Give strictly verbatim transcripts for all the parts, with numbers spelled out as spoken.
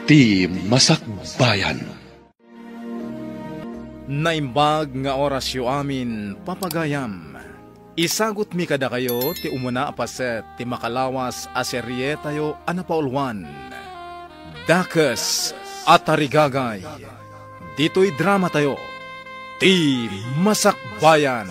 Ti Masakbayan. Naimbag nga orasyo amin, papagayam. Isagutmi kadakayo ti umuna a paset ti makalawas a serietayo a napauluan, Dakes a Tarigagay. Ditoy dramatayo, Ti Masakbayan.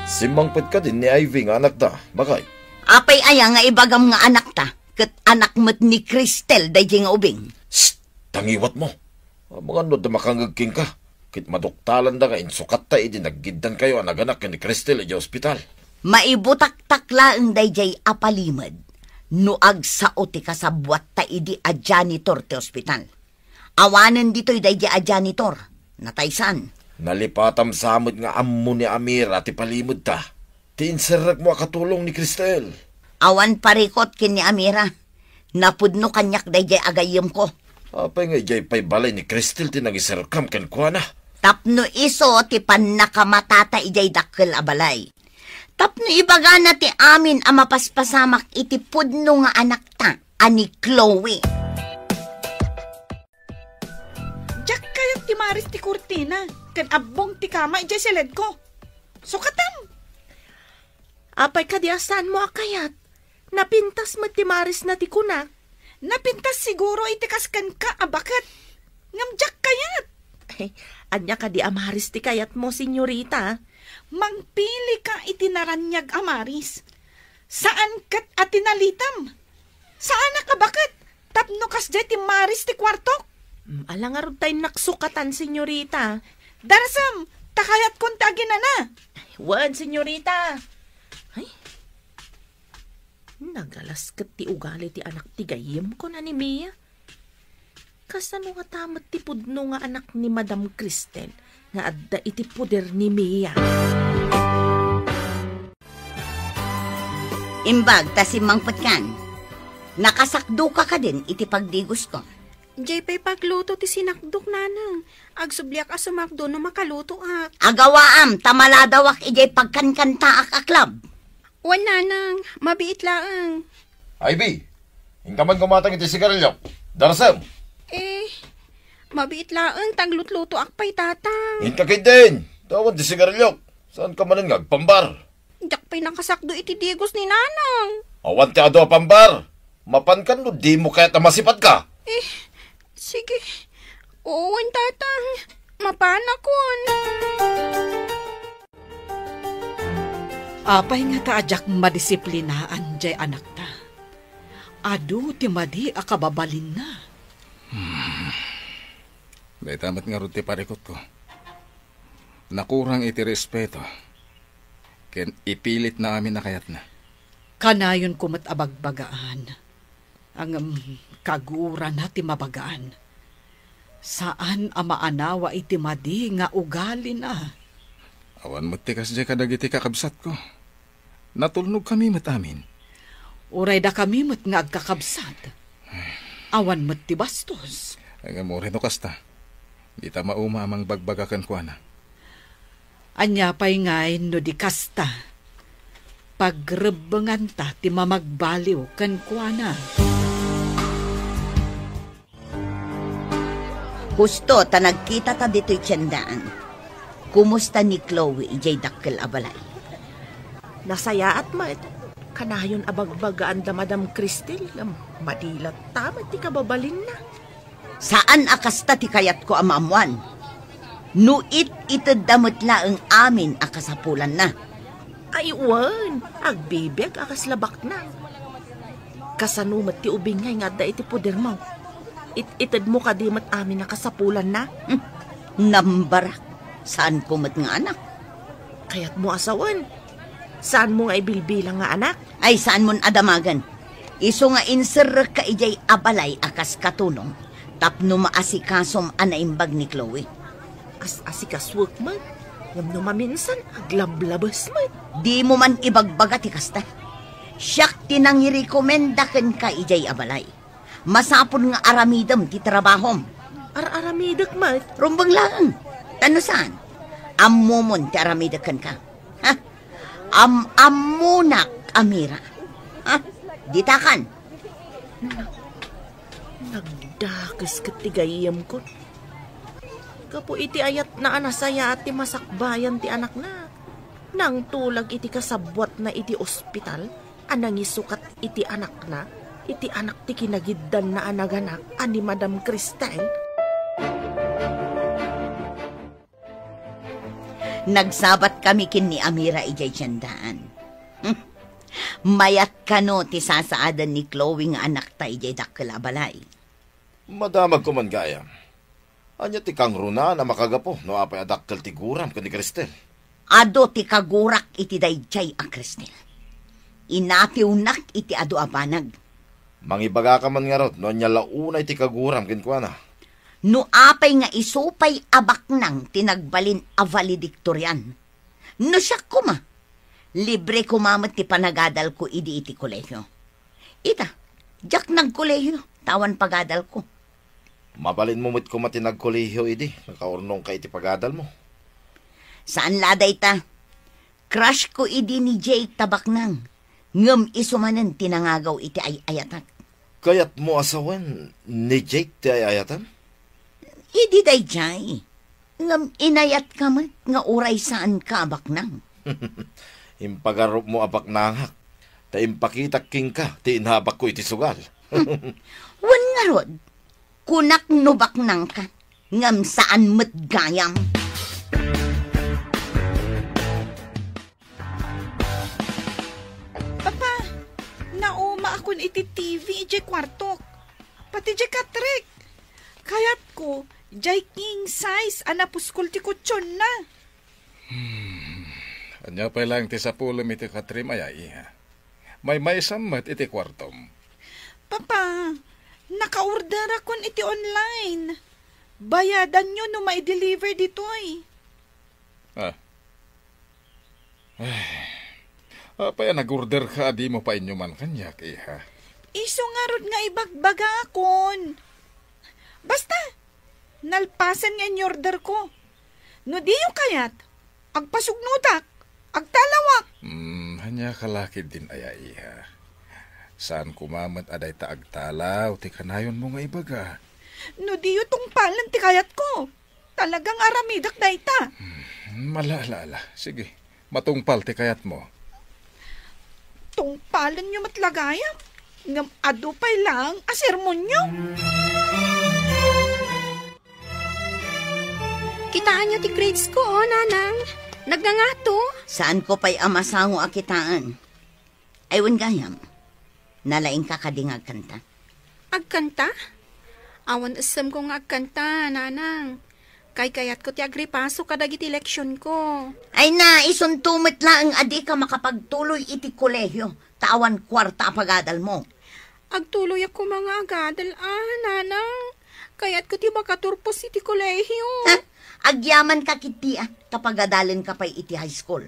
Simmangpet kadi ni Ivy nga anakda, baket? Apay aya nga ibagam nga anakta, ket anak met ni Cristel daydiay nga ubing? Shh! Tangiwatmo. Amangan no adda makangngeg kenka, ket maduktalanda nga insukatta idi naggiddankayo a naganak ken ni Cristel idiay ospital. Maibutaktak laeng daydiay a palimed no agsao ti kasabuatta idi a janitor ti ospital. Awanen ditoy daydiay a janitor. Nataysan. Nalipatam sa met nga ammo ni Amira ti palimedta. Ti inserrekmo a katulong ni Cristel. Awan parikut ken ni Amira. Napudno kaniak daydiay a gayyemko. Apay nga idiay pay balay ni Cristel ti nangiserkam kenkuana? Tapno isu ti pannakamatata idiay dakkel a balay. Tapno ibagana ti amin a mapaspasamak iti pudno nga anakta a ni Chloe. Diak kayat ti maris ti kurtina, ken abbong ti kama idiay siledko. Sukatam! Apay kadi a saanmo a kayat? Napintas met ti marisna ti kunak. Napintas siguro iti kas kenka a baket. Ngem diak kayat. Ay, ania kadi a maris ti kayatmo, senyorita? Mangpilika iti naraniag a maris. Saan ket a tinalitem. Saanak a baket tapno kasdiay ti maris ti kuartok. Mm, ala ngarud ta innak sukatan, senyorita. Darsem, ta kayatkon ti aginana. Wen, senyorita. Ay, nagalas ket ti ugali ti anak ti gayyemko a ni Mia. Kasano ngata met ti pudno nga anak ni Madam Cristel nga adda iti poder ni Mia? Imbag ta simmangpetkan, nakasakdoka kadin iti pagdigosko. Diay pay pagluto ti sinakdok, nanang. Agsubliak a sumakdo no makalutoak. Agawaam ta maladawak idiay pagkankantaak a club. Wen, nanang, mabiit laeng. Ivy, inka man gumatang iti sigarilyo. Darsem. Eh, mabiit laeng ta aglutlutoak pay, tatang. Inka ketdin. Awan ti sigarilyo. Saanka manen nga agpambar? Diak pay nakasakdo iti digos ni nanang. Awan ti adu a pambar. Mapankan no dimo kayat a masipadka. Eh, sige. Wen, tatang. Mapanakon. Apay ngata a diak madisiplinaan diay anakta? Adu ti madi a kababalinna. Hmm. Dayta met ngarud ti parikutko. Nakurang iti respeto, ken ipilitna amin a kayatna. Kanayonko met a bagbagaan. Ngem kagurana ti mabagaan. Saan a maanawa iti madi nga ugalina. Awan met ti kasdiay kadagiti kakabsatko. Natulnogkami met amin. Uray dakami met nga agkakabsat. Awan met ti bastos. Ngem uray no kasta, dita mauma a mangbagbaga kenkuana. Ania pay ngay no di kasta, pagrebbenganta ti mamagbaliw kenkuana? Husto ta nagkitata ditoy tiendaan. Kumusta ni Chloe idiay dakkel a balay? Nasayaat met. Kanayon a bagbagaan da Madam Cristel, ngem madi latta met ti kababalinna. Saan a kasta ti kayatko a maammoan. No it-itedda met laeng amin a kasapulanna. Ay, wen, agbibiag a kasla baknang. Kasano met ti ubing ngay nga adda iti podermo? It-itedmo kadi met amin a kasapulanna? Hmm, nambarak. Saanko met nga anak. Kayatmo a sawen. Saanmo nga ibilbilang nga anak? Ay, saanmon a damagen. Isu nga inserrekka idiay a balay a kas katulong tapno maasikasom a naimbag ni Chloe. As-asikasuek met, ngem no maminsan, aglablabes met. Dimo man ibagbaga ti kasta. Siak ti nangirekomenda kenka idiay a balay. Masapul nga aramidem ti trabahom. Ar-aramidek met. Rumbeng laeng. Ta no saan, ammomon ti aramidek kenka. Ha? Am-ammonak a Mira. Ha? Ditakan. Nagdakes ket ti gayyemko. Gapu iti ayatna a nasayaat ti masakbayan ti anakna, nangtulag iti kasabbuatna iti ospital a nangisukat iti anakna, iti anak ti kinagiddanna a naganak a ni Madam Cristel. Nagsabatkami ken ni Amira idiay tiendaan. Hmm. Mayat kano ti sasaaden ni Chloe nga anakta idiay dakkel a balay. Madamagko man gayam. Ania ti kangrunaan a makagapu no apay a dakkel ti guram ken ni Cristel? Adu ti kagurak iti daydiay a Cristel. Inatiwnak iti adu a banag. Mangibagaka man ngarud no ania la unay ti kaguram kenkuana. No apay nga isu pay a baknang ti nagbalin a valedictorian. No siak koma, libre koma met ti panagadalko idi iti kolehio. Ita, diak nagkolehio, ta awan pagadalko. Mabalinmo met koma ti nagkolehio idi nakaurnongka iti pagadalmo. Saan la dayta. Crush ko idi ni Jake ta baknang, ngem isu manen ti nangagaw iti ay-ayatak. Kayatmo a sawen ni Jake ti ay-ayatam? Idi daydiay, ngem inayatka met nga uray saanka a baknang. Impagarupmo a baknangak, ta impakitak kenka ti inabakko iti sugal. Wen ngarud, kunak no baknangka, ngem saan met gayam. Papa, naumaakon iti T V idiay kuartok. Pati diay katrek. Kayatko, diay king size a napuskol ti kutsionna. Hmm. Ania pay laeng ti sapulem iti katrem aya, iha? Maymaysam met iti kuartom. Papa, naka-orderakon iti online. Bayadanyo no mai-deliver ditoy. Ah. Ay. Apay a nag-orderka a dimo painuman kaniak, iha? Isu ngarud nga ibagbagakon. Basta, nalpasen nga in-orderko. No diyo kayat, agpasugnodak, agtalawak. Hmm, ania ka la ketdin aya, iha? Saan koma met a dayta agtalaw ti kanayonmo nga ibaga. No diyo tungpalen ti kayatko, talagang aramidak dayta. Hmm, ala, ala, ala. Sige, matungpal ti kayatmo. Tungpalenyo met la gayam, ngem adu pay laeng a sermonyo. Kitaenyo ti grades ko, oh, Nanang. Nagngangato. Saanko pay a masango a kitaen. Ay, wen gayam. Nalaingka kadi nga agkanta? Agkanta? Awan essemko nga agkanta, Nanang. Kaykayatko ti agripaso kadagiti leksionko. Ay na, isunto met laeng a dika makapagtuloy iti kolehio, ta awan kuarta a pagadalmo. Agtuloyak koma nga agadal, ah, Nanang. Kayatko ti makaturpos iti kolehio. Ha? Agyamanka ketdi, ah, ta pagadalenka pay iti high school.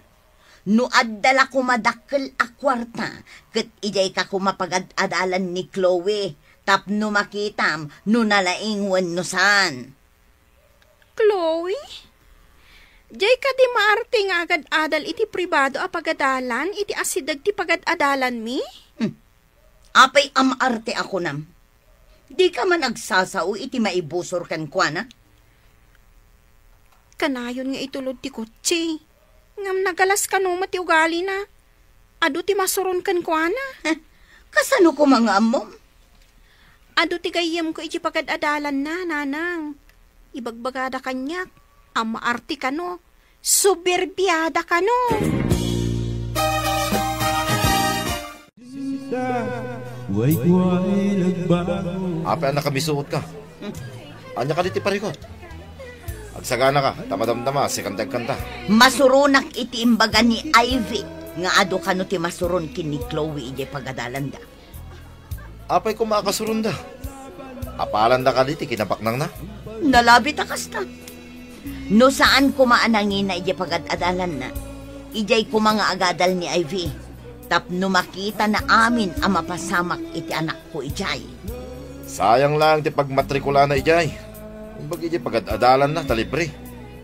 No adda la koma dakkel a kuarta, ket idiayka koma pagad-adalan ni Chloe tapno makitam no nalaing wenno saan. Chloe? Diay kadi maarte nga agad-adal iti pribado a pagadalan iti asideg ti pagad-adalanmi? Hmm. Apay a maarte a kunam? Dika man agsasao iti maibusor kenkuana? Kanayon nga itulod ti kotse, ngem nagalas kano met ti ugalina. Adu ti masuron kenkuana. Heh, kasano koma nga ammom? Adu ti gayyemko iti pagad-adalanna, Nanang. Ibagbagada kaniak a maarte kano, soberbiada kano. Apay a nakamisuotka? Ania kadi ti parikut? Agsaganaka, ta madamdama, sikan ti agkanta. Masuronak iti imbaga ni Ivy nga adu kano ti masuron ken ni Chloe idiay pagadalanda. Apay koma a kasuronda? Apalanda kadi ti kinabaknangna? Nalabit a kasta. No saan koma a nangina idiay pagad-adalanna, idiay koma nga agadal ni Ivy, tapno makitana amin a mapasamak iti anakko idiay. Sayang laeng ti pagmatrikulana idiay. Imbag idiay pagad-adalanna ta libre.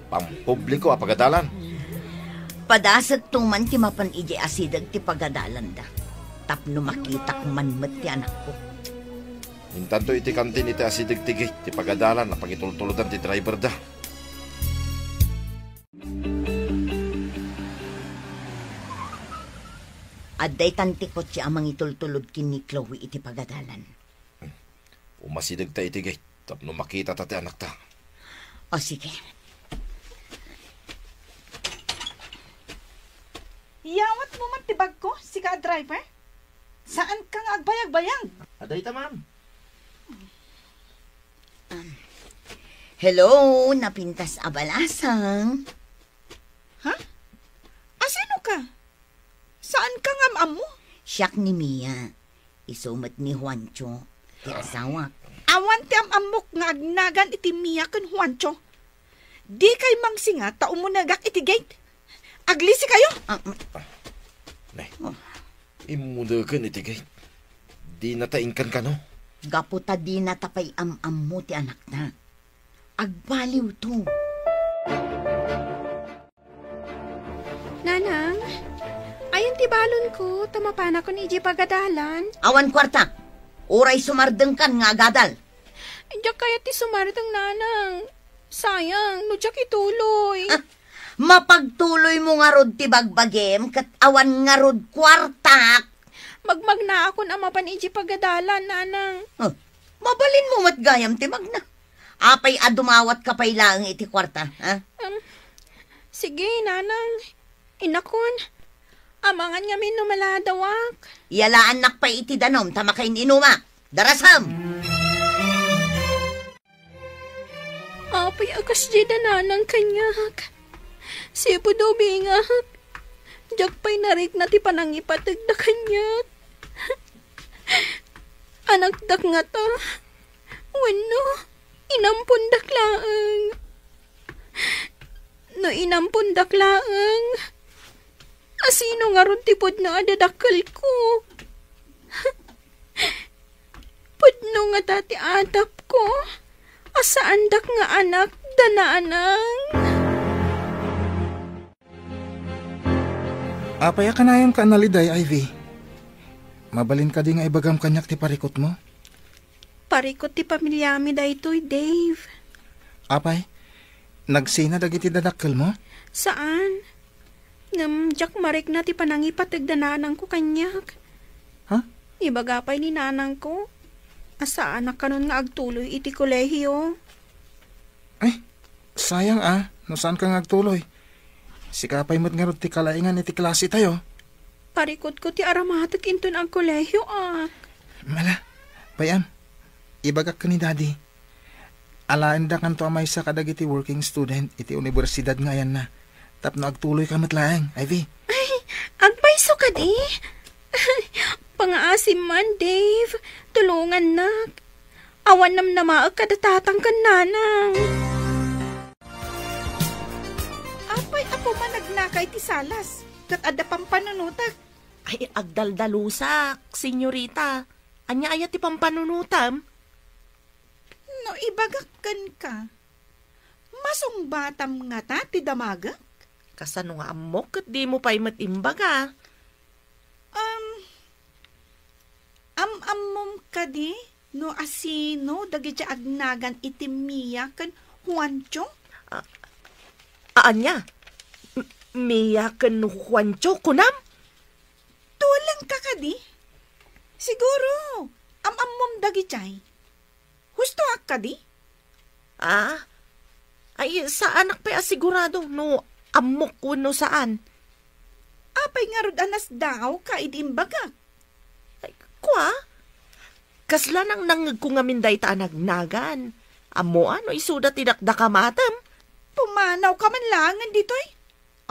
Pampubliko a pagadalan. Padasekto man ti mapan idiay asideg ti pagadalanda, tapno makitak man met ti anakko. Intanto iti kantin iti asideg ti gate ti pagadalan a pangitultulodan ti driverda. Adda itan ti kotse a mangitultulod ken ni Chloe iti pagadalan. Umasidegta iti gate tapno makitata ti anakta. O, sige. Yawatmo man ti bagko, sika a driver? Saanka nga agbayagbayag? Adayta, ma'am. Um, hello, napintas a balasang. Ha? Asino ka? Saanka nga am-ammo? Siak ni Mia. Isu met ni Juancho, ti asawak. Awan ti am-ammok nga agnagan iti Mia ken Juancho. Dikay mangsinga ta umunegak iti gate. Aglisikayo! Ah, mm. Nay, Oh. Immudeken iti gate. Dinata inkan kano? Gapu ta dinata pay am-ammo ti anakta. Agbaliwto. Nanang, ayan ti balonko, ta mapanakon idiay pagadalan. Awan kuarta. Uray sumardengkan nga agadal. Diak kayat ti sumardeng, Nanang. Sayang, no diak ituloy. Ah, mapagtuloymo ngarud ti bagbagim, ket awan ngarud kuartak. Magmagnaakon a mapan idiay pagadalan, Nanang. Ah, mabalinmo met gayam ti magna. Apay a dumawatka pay laeng iti kuarta, ha? Um, sige, Nanang. Inakon. Amangan ngamin no maladawak. Iyalaannak pay iti danum ta makain-inumak. Darasam! Apay a kasdiay da Nanang kaniak. Sipud ubingak, diak pay narikna ti panangipategda kaniak. Anakdak ngata? Wenno, inampondak laeng? No inampondak laeng, asino ngarud ti pudno a dadakkelko? Pudno ngata ti atapko a saandak nga anak da Nanang? Apay a kanayonka a naliday, Ivy? Mabalin kadi nga ibagam kaniak ti parikutmo? Parikut ti pamiliami daytoy, Dave. Apay, nagsina dagiti dadakkelmo? Saan. Ngem diak marikna ti panangipateg da nanangko kaniak. Ha? Ibaga pay ni nanangko a saanak kanon nga agtuloy iti kolehio. Ay, sayang a, no saanka nga agtuloy. Sika pay met ngarud ti kalaingan iti klasetayo. Parikutko ti aramatek inton agkolehioak. Mala, bay-am, ibagak ken ni Daddy. Alaendakanto a maysa kadagiti working student iti universidad nga ayanna, tapno agtuloyka met laeng, Ivy. Ay, agpayso kadi? Pangaasim man, Dave. Tulongannak. Awan namnamaek kada tatang ken nanang. Apay a pumanagna ka iti salas, ket adda pampanunotek? Ay, agdaldalusak, senyorita. Ania aya ti pampanunotam? No ibagak kenka, masungbatam ngata ti damagek? Kasano nga ammok ket dimo pay met imbaga? Um, am-ammom kadi no asino dagiti agnagan iti Mia ken Juancho? A-, a-, ania? M-, Mia ken Juancho, kunam? Tulengka kadi? Siguro, am-ammom dagiti. Hustoak kadi? Ah? Ay, saanak pay a sigurado no ammok wenno saan. Apay ngarud a nasdaawka idi imbagak? Ay, kua? Kasla nangnangngegko ngamin dayta a nagnagan. Ammoa no isuda ti dakdakamatem? Pumanawka man laengen ditoy.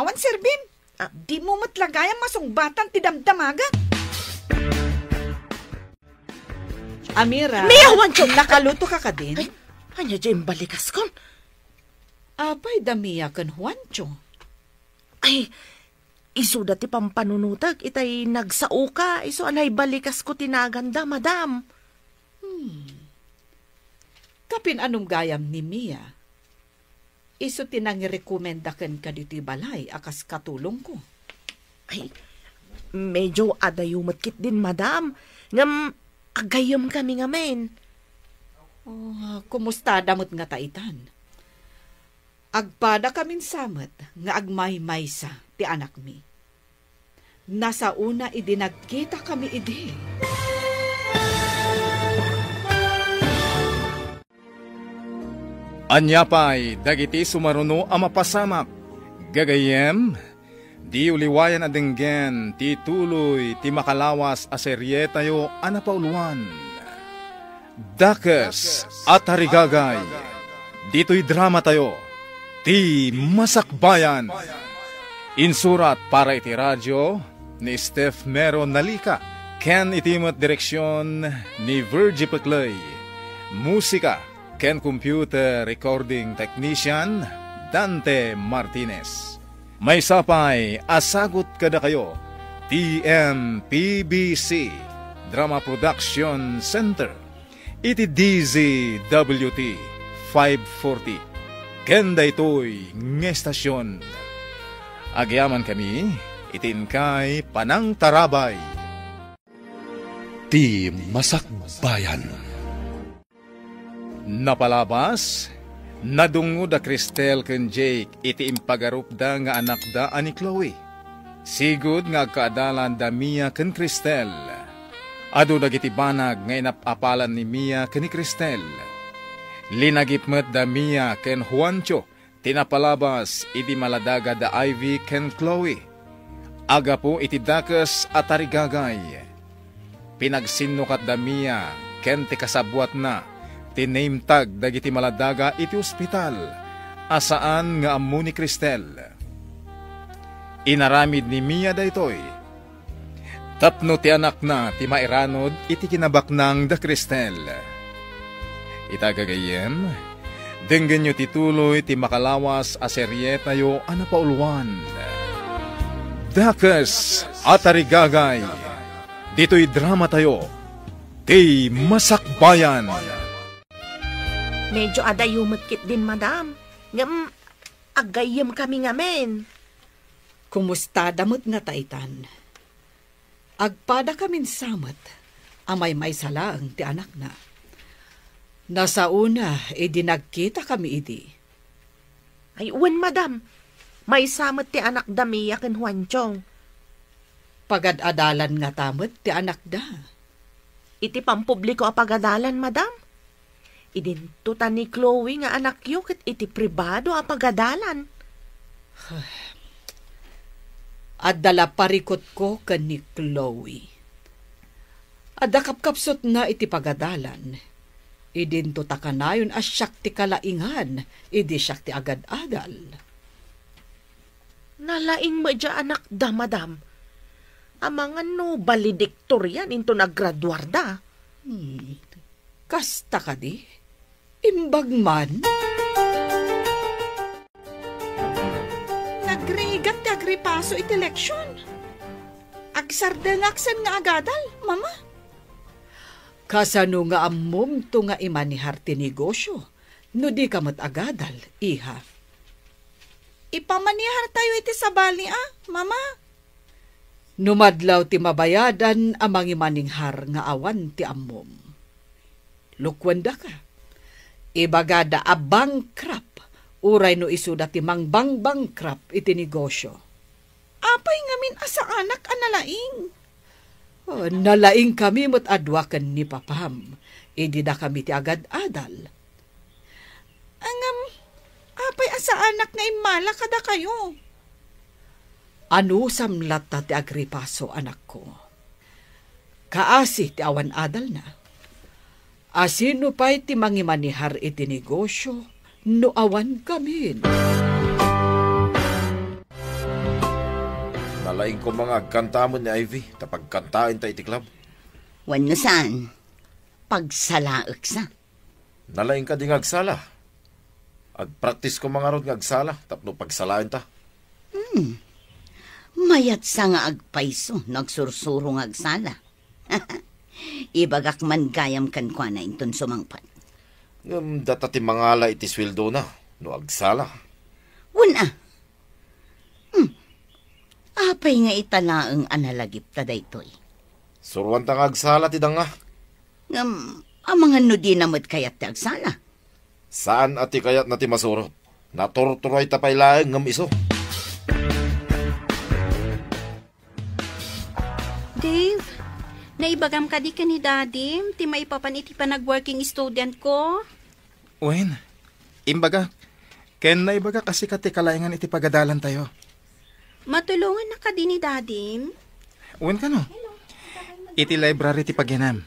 Awan serbim. Ah. Dimo met la gayam masungbatan ti damdamagek. Amira, Mia, Juancho! Nakaluto ka kadin? Ay, ania diay imbalikaskon? Apay da Mia ken Juancho? Ay, isuda ti pampanunotek itay nagsaoka, isu a naibalikasko ti naganda, madam. Hmm. Kapin-anom gayam ni Mia? Isu ti nangirekomenda kenka ditoy balay a kas katulongko. Ay, medyo adayo met ketdin, madam. Ngem agayyemkami ngamin. Oh, kumustada met ngata itan? Agpadakamin sa met nga agmaymaysa ti anakmi. Nasaona idi nagkitakami idi. Ania pay dagiti sumaruno a mapasamak? Gagayyem, diyo liwayan a denggen ti tuloy ti makalawas a serietayo a napauluan, Dakes a Tarigagay. Ditoy dramatayo, Ti Masakbayan. Insurat para iti radio ni Steph Mero Nalica ken iti met direksion ni Virgie Peclay. Musika ken computer recording technician, Dante Martinez. Maysa pay a sagut kadakayo ti M P B C Drama Production Center iti D Z W T five forty ken daytoy nga estasion. Agyamankami iti inkay panangtarabay. Ti Masakbayan. Napalabas, nadungngo da Cristel ken Jake iti impagarupda nga anakda a ni Chloe. Sigud nga agkaadalan da Mia ken Cristel. Adu dagiti banag nga inap-apalan ni Mia ken ni Cristel. Linagip met da Mia ken Juancho ti napalabas idi maladaga da Ivy ken Chloe. Agapu iti dakes a tarigagay, pinagsinnukat da Mia ken ti kasabuatna ti name tag dagiti maladaga iti ospital a saan nga ammo ni Cristel. Inaramid ni Mia daytoy tapno ti anakna ti mairanod iti kinabaknang da Cristel. Ita gagayyem, denggenyo ti tuloy ti makalawas a serietayo a napauluan, Dakes a Tarigagay. Ditoy dramatayo, Ti Masakbayan. Medyo adayo met ketdin, madam. Ngem, aggayyemkami ngamin. Kumustada met ngata itan? Agpadakamin sa met a maymaysa laeng ti anakna. Nasaona idi nagkitakami idi. Ay, wen, madam. Maysa met ti anakda Mia ken Juanchong. Pagad-adalan ngata met ti anakda. Iti pampubliko a pagadalan, madam? Idinto ta ni Chloe nga anakyo ket iti pribado a pagadalan. Adda la parikutko ken ni Chloe. Adda kapkapsutna iti pagadalan. Idinto ta kanayon a siak ti kalaingan idi siak ti agad-adal. Nalaing met diay anakda, madam. Amangan no valedictorian inton aggraduarda. Hmm. Kasta kadi? Imbag man? Nagrigat ti agripaso iti leksion. Agsardengak sen nga agadal, Mama. Kasano nga ammomto nga imanihar ti negosio no dika met agadal, iha? Ipamanihartayo iti sabali a, Mama. No madlaw ti mabayadan a mangimanihar nga awan ti ammom. Lukuendaka. Ibagada a bankrupt, uray no isuda ti mangbangbankrupt iti negosio. Apay ngamin a saanak a nalaing? Oh, nalaingkami met a dua ken ni papam, idi dakami ti agad-adal. Ngem, apay a saanak nga immala kadakayo? Anusam latta ti agripaso, anakko. Kaasi ti awan adalna. Asino pay ti mangimanihar iti negosio no awan gamin? Nalaing koma nga agkanta met ni Ivy, ta pagkantaenta iti club. Wenno saan, pagsalaeksa. Nalaing kadi nga agsala. Agpraktis koma ngarud nga agsala tapno pagsalaenta. Hmm. Mayatsa nga agpayso no agsursuro nga agsala. Ibagak man gayam kenkuana inton sumangpet. Ngem data ti mangala iti sueldona no agsala. Wen a. Hmm. Apay nga ita laeng a nalagipta daytoy? Suroanta nga agsala ti danga. Ngem, Amangan no dina met kayat ti agsala. Saan a ti kayatna ti masurot. Naturturoyta pay laeng ngem isu. Dave, naibagam kadi ken ni Dadim ti maipapan iti panag-working student ko? Wen, imbagak. Ken naibagak a sika ti kalaengan iti pagadalantayo. Matulongannak kadi ni Dadim? Wen kano, iti library ti pagyanam.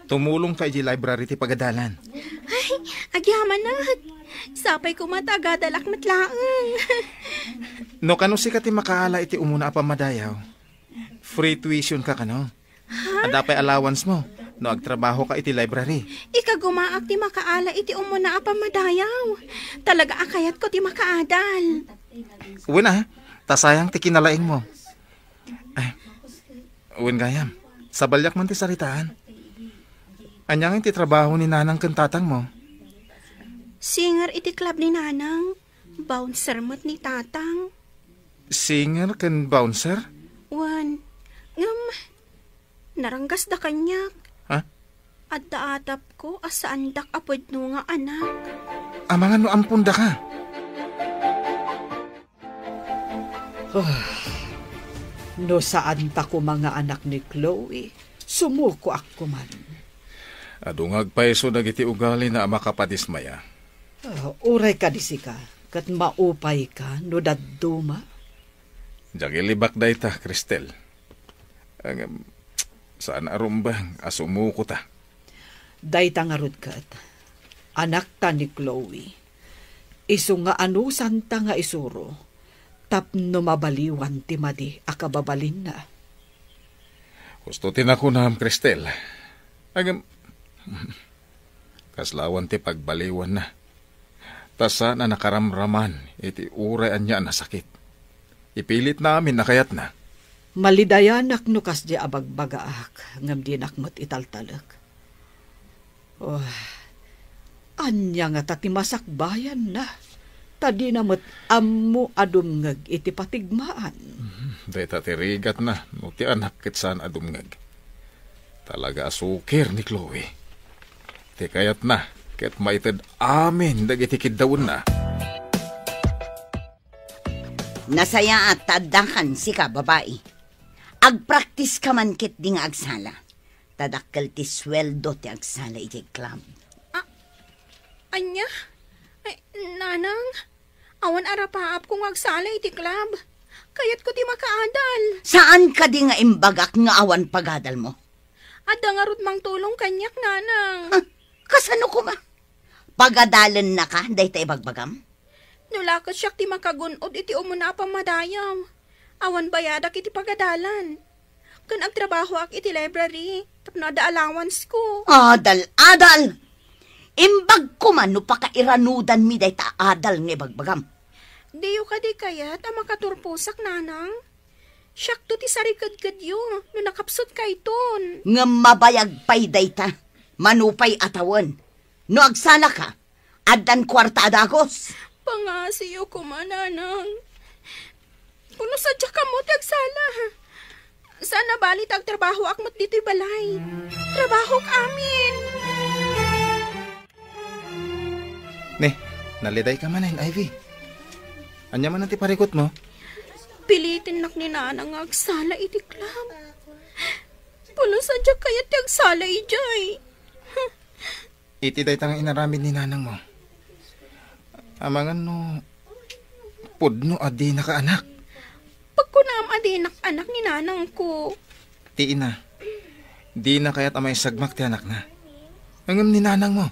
Tumulongka iti library ti pagadalan. Ay, agyamanak. Sapay koma ta agadalak met laeng. No kano sika ti makaala iti umuna a pammadayaw, free tuition ka kano? Ha? Adda pay allowance mo no agtrabaho ka iti library. Ikagumaak ti makaala iti umuna a pammadayaw. Talaga a kayatko ti makaadal. Wen a, ta sayang ti kinalaing mo. Ay, wen gayam, sabaliak man ti saritaan. Ania ngay ti trabaho ni nanang ken tatang mo? Singer iti club ni nanang. Bouncer met ni tatang. Singer ken bouncer? Wen, ngem, naranggasda kaniak. Ha? Adda atapko a saandak a pudno nga anak. Amangan no ampondaka. Ah, no saanta koma nga anak ni Chloe, sumukoak koman. Adu nga agpayso dagiti ugalina a makapadismaya. Ah, uray kadi sika, ket maupayka no dadduma. Diak ilibak dayta, Cristel. Ngem, saan a rumbeng a sumukota. Dayta ngarud ket, anakta ni Chloe. Isu nga anusanta nga isuro tapno mabaliwan ti madi a kababalinna. Husto ti nakunam, Cristel. Ngem, kasla awan ti pagbaliwanna. Ta saan a nakaramraman iti uray ania a nasakit. Ipilitna amin a kayatna. Malidayanak no kasdi a bagbagaak, ngem dinak met italtalek. Oh, ania ngata ti masakbayanna? Ta dina met ammo a dumngeg iti patigmaan. Mhm, dayta ti rigatna, no ti anak ket saan a dumngeg. Talaga a sukir ni Chloe. Ti kayatna, ket maited amin dagiti kiddawenna. Nasayaat ta addakan sika, babai. Agpraktiska man ketdi nga agsala. Ta dakkel ti sueldo ti agsala idiay club. Ah, ania? Ay, nanang, awan a rapaapko nga agsala iti club. Kayatko ti makaadal. Saan kadi nga imbagak nga awan pagadalmo? Adda ngarud mangtulong kaniak, nanang. Ah, kasano koma? Pagadalennaka dayta ibagbagam? No la ket siak ti makagun-od iti umuna a pammadayaw, awan bayadak iti pagadalan. Ken agtrabahoak iti library tapno adda allowance ko. Adal, adal! Imbag koma no pakairanudanmi dayta a adal nga ibagbagam. Diyo kadi kayat a makaturposak, nanang? Siakto ti sarikedkedyo no nakapsutkayton. Ngem mabayag pay dayta. Mano pay a tawen? No agsalaka, addan kuarta a dagus. Pangasiyo koma, nanang. Pulos a diak ammo ti agsala. Saan a bali ta agtrabahoak met ditoy balay. Trabahok amin. Ne, nalidayka manen, Ivy. Ania man ti parikutmo? Pilitennak ni nanang nga agsala iti club. Pulos a diak kayat ti agsala idiay. Iti dayta nga inaramid ni nanangmo. Amangan no pudno a dinaka anak. Pagkunam a dinak anak ni nanangko. Ti ina, dina kayat a maisagmak ti anakna. Ngem ni nanangmo,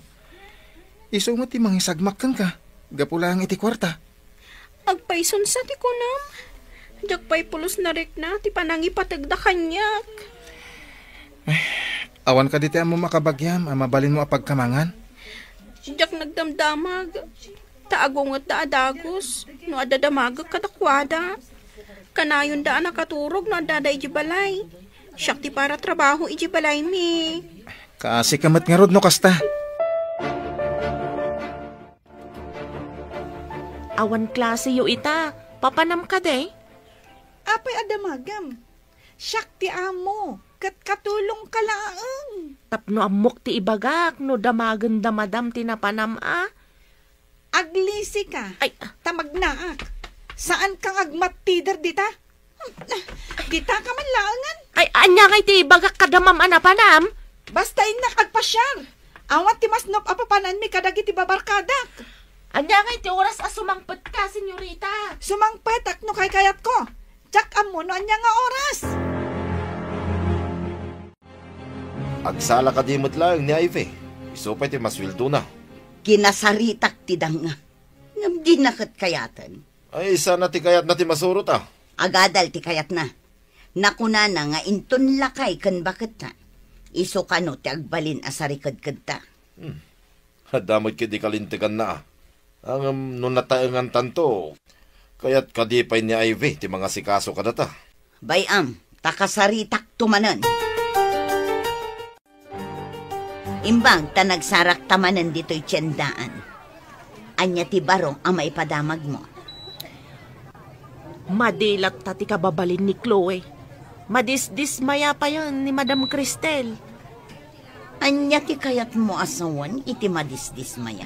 isu met ti mangisagmak kenka, gapu laeng iti kuarta. Agpayson sa ti kunam. Diak pay pulos narikna ti panangipategda kaniak. Ay, awan kadi ti ammom a kabagiam a mabalinmo a pagkamangan? Diak nagdamdamag. Ta agungetda a dagus no adda damagek kadakuada. Kanayonda a nakaturog no addada idiay balay. Siak ti para trabaho idiay balaymi. Kaasika met ngarud no kasta. Awan klaseyo ita. Papanam kadi? Apay a damagam? Siak ti amo. ket katulongka laeng. Tapno ammok ti ibagak no damagenda madam ti napanam a. Aglisika. Ay. Ta magnaak. Saanka nga agmattider dita? Dita ka man laengen. Ay, ania ngay ti ibagak kada ma'am a napanam? Basta innak agpasiar. Awan ti masnop a papananmi kadagiti babarkadak. Ania ngay ti oras a sumangpetka, senyorita? Sumangpetak no kaykayatko. Diak ammo no ania nga oras. Agsala kadi met laeng ni Ivy? Isu pay ti masueldona. Kinasaritak ti danga. Ngem dina ket kayaten. Ay, sana ti kayatna ti masurot a. Agadal ti kayatna. Nakunana nga inton lakay ken baketna, isu kano ti agbalin a sarikedkedta. Hmm. Adda met ketdi kalinteganna a. Ngem no nataengantanto, kayat kadi pay ni Ivy ti mangasikaso kadata? Bay-am, ta kasaritakto manen. Imbag ta nagsarakta manen ditoy tiendaan. Ania ti baro a maipadamagmo? Madi latta ti kababalin ni Chloe. Madisdismaya payen ni Madam Cristel. Ania ti kayatmo a sawen iti madisdismaya?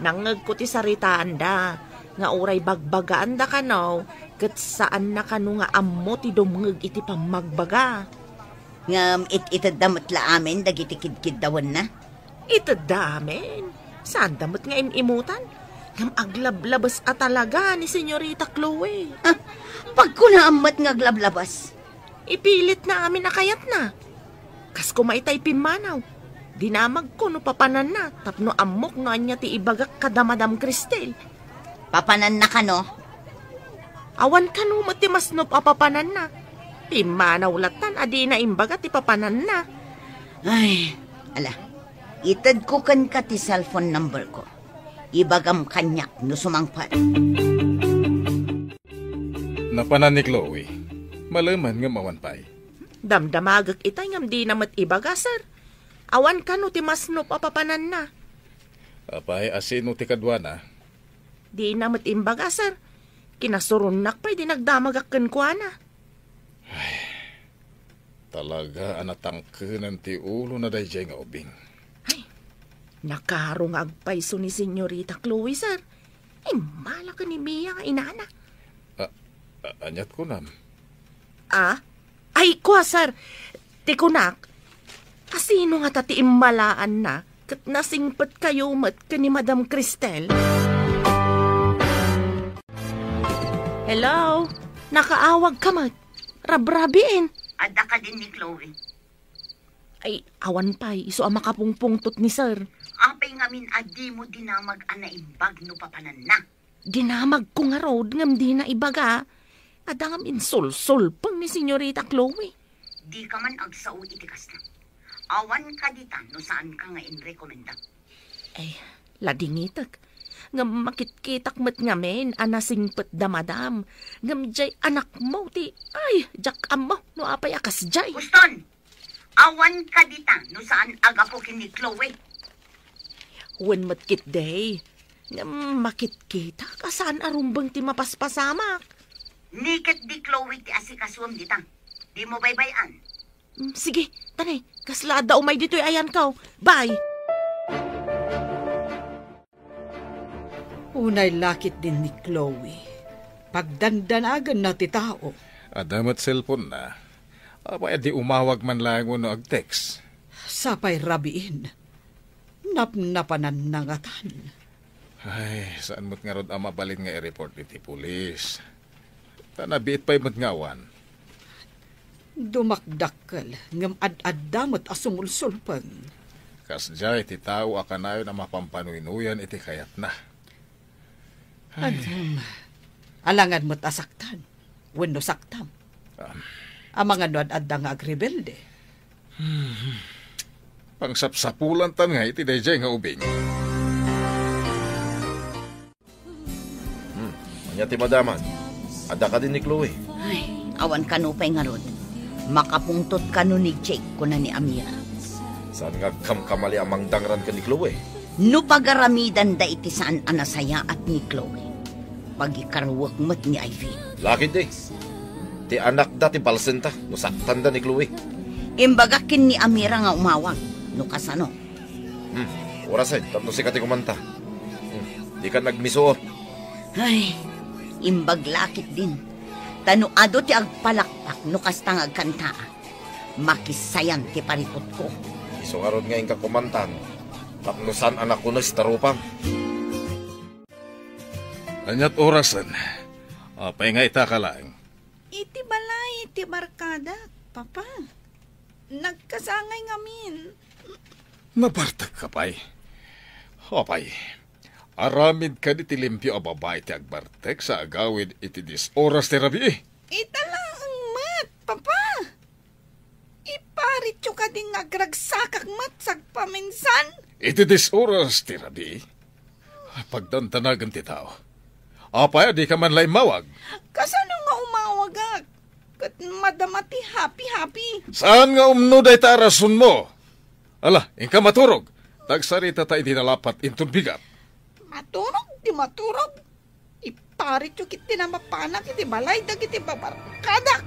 Nangngegko ti saritaanda nga uray bagbagaanda kano ket saanna kano nga ammo ti dumngeg iti pammagbaga. Ngem it-itedda met la amin dagiti kidkiddawenna? Itedda amin. Saanda met nga im-imutan. Ngem aglablabes a talaga ni Senyorita Chloe. Ah, pagkunaam met nga aglablabes. Ipilitna amin a kayatna. Kas koma itay pimmanaw. Dinamagko no papananna tapno ammok no ania ti ibagak kada Madam Cristel. Papananna kano? Awan kano met ti masnop a papananna. Pimmanaw lattan a dina imbaga ti papananna. Ay, ala, itedko kenka ti cellphone number ko. Ibagam kaniak no sumangpet. Napanan ni Chloe. Malemen ngem awan pay. Damdamagek itay ngem dina met ibaga, sir. Awan kano ti masnop a papananna. Apay, a sino ti kaduana? Dina met imbaga, sir. Kinasuronnak pay di nagdamagak kenkuana. Ay, talaga a natangkenen ti ulona daydiay nga ubing. Ay, nakaro nga agpayso ni Senyorita Chloe, sir. Immala ken ni Mia nga inana. A, a, aniat kunam? Ah? Ay, kua, sir. Ti kunak, a sino ngata ti immalaanna ket nasingpetkayo met ken ni Madam Cristel? Hello? Nakaawagka met? Rabrabiin. Adda kadin ni Chloe? Ay, awan pay, isu a makapungpungtot ni sir. Apay ngamin a dimo dinamag a naimbag no papananna? Dinamagko ngarud ngem dina ibaga. Adda ngem insulsulpeng ni Senyorita Chloe. Dika man agsao iti kasta. Awan kadita no saanka nga inrekomenda. Ay, ladingitek. Ngem makitkitak met ngamin a nasingpet da madam. Ngem jay anakmo ti, ay, diak ammo no apay a kasjay. Uston! Awan kadita no saan a gapu ken ni Chloe. Wen met ketdi. Ngem makitkitak a saan a rumbeng ti mapaspasamak. Ni ketdi Chloe ti asikasuem dita. Dimo baybay-an. Mm, sige, tani, kasla adda umay ditoy ayanko. Bye! Unay la ketdin ni Chloe. Pagdandanagenna ti tao. Adda met cellphone-na. Apay a di umawag man laeng wenno ag-text? Sapay rabiin. Napnapananna ngatan. Ay, saan met ngarud a mabalin nga i-report iti pulis? Ta nabiit pay met nga awan. Dumakdakkel ngem ad-adda met a sumulsulpeng. Kasdiay ti tao a kanayon a mapampanuy-nuyan iti kayatna. Ay. Alangan met a saktan wenno saktam. Ah. Amangan no ad-adda nga agrebelde. Hmm. Pangsapsapulantan nga iti daydiay nga ubing. Hmm, ania ti madaman? Adda kadi ni Chloe? Ay, awan kano pay ngarud. Makapungtot kano ni Jake, kuna ni Amira. Saan nga agkamkamali a mangdangran ken ni Chloe? No pagaramidanda iti saan a nasayaat ni Chloe, pagikaruek met ni Ivy. Lakid, eh. Ti anakda ti balsenta no saktanda ni Chloe. Imbagak ken ni Amira nga umawag, no kasano. Hmm, orasen, tapno sika ti kumanta. Hmm, dika nagmisuot. Ay, imbag la ketdin. Ta no adu ti agpalakpak no kasta nga agkantaak, makisayan ti parikutko. Isu ngarud nga inka kumantan, tapno saan a nakunes ta rupam. Ania't orasen? Apay nga itaka laeng? Iti balay ti barkadak, Papa. Nagkasangay ngamin. Nabartekka pay? Apay, aramid kadi ti limpio a babai ti agbartek sa agawid iti dies oras ti rabii? Ita laeng met, Papa. Iparityo kadi nga agragsakak met sagpaminsan? Iti dies oras ti rabii? Pagdandanagan ti tao. Apay a dika man la immawag? Kasano nga umawagak? Ket madama ti happy-happy. Saan nga umno dayta a rasonmo? Ala, inka maturog. Ta agsaritata iti nalapat inton bigat. Maturog ti maturog. Iparityo ketdi a mapanak iti balay dagiti babarkadak.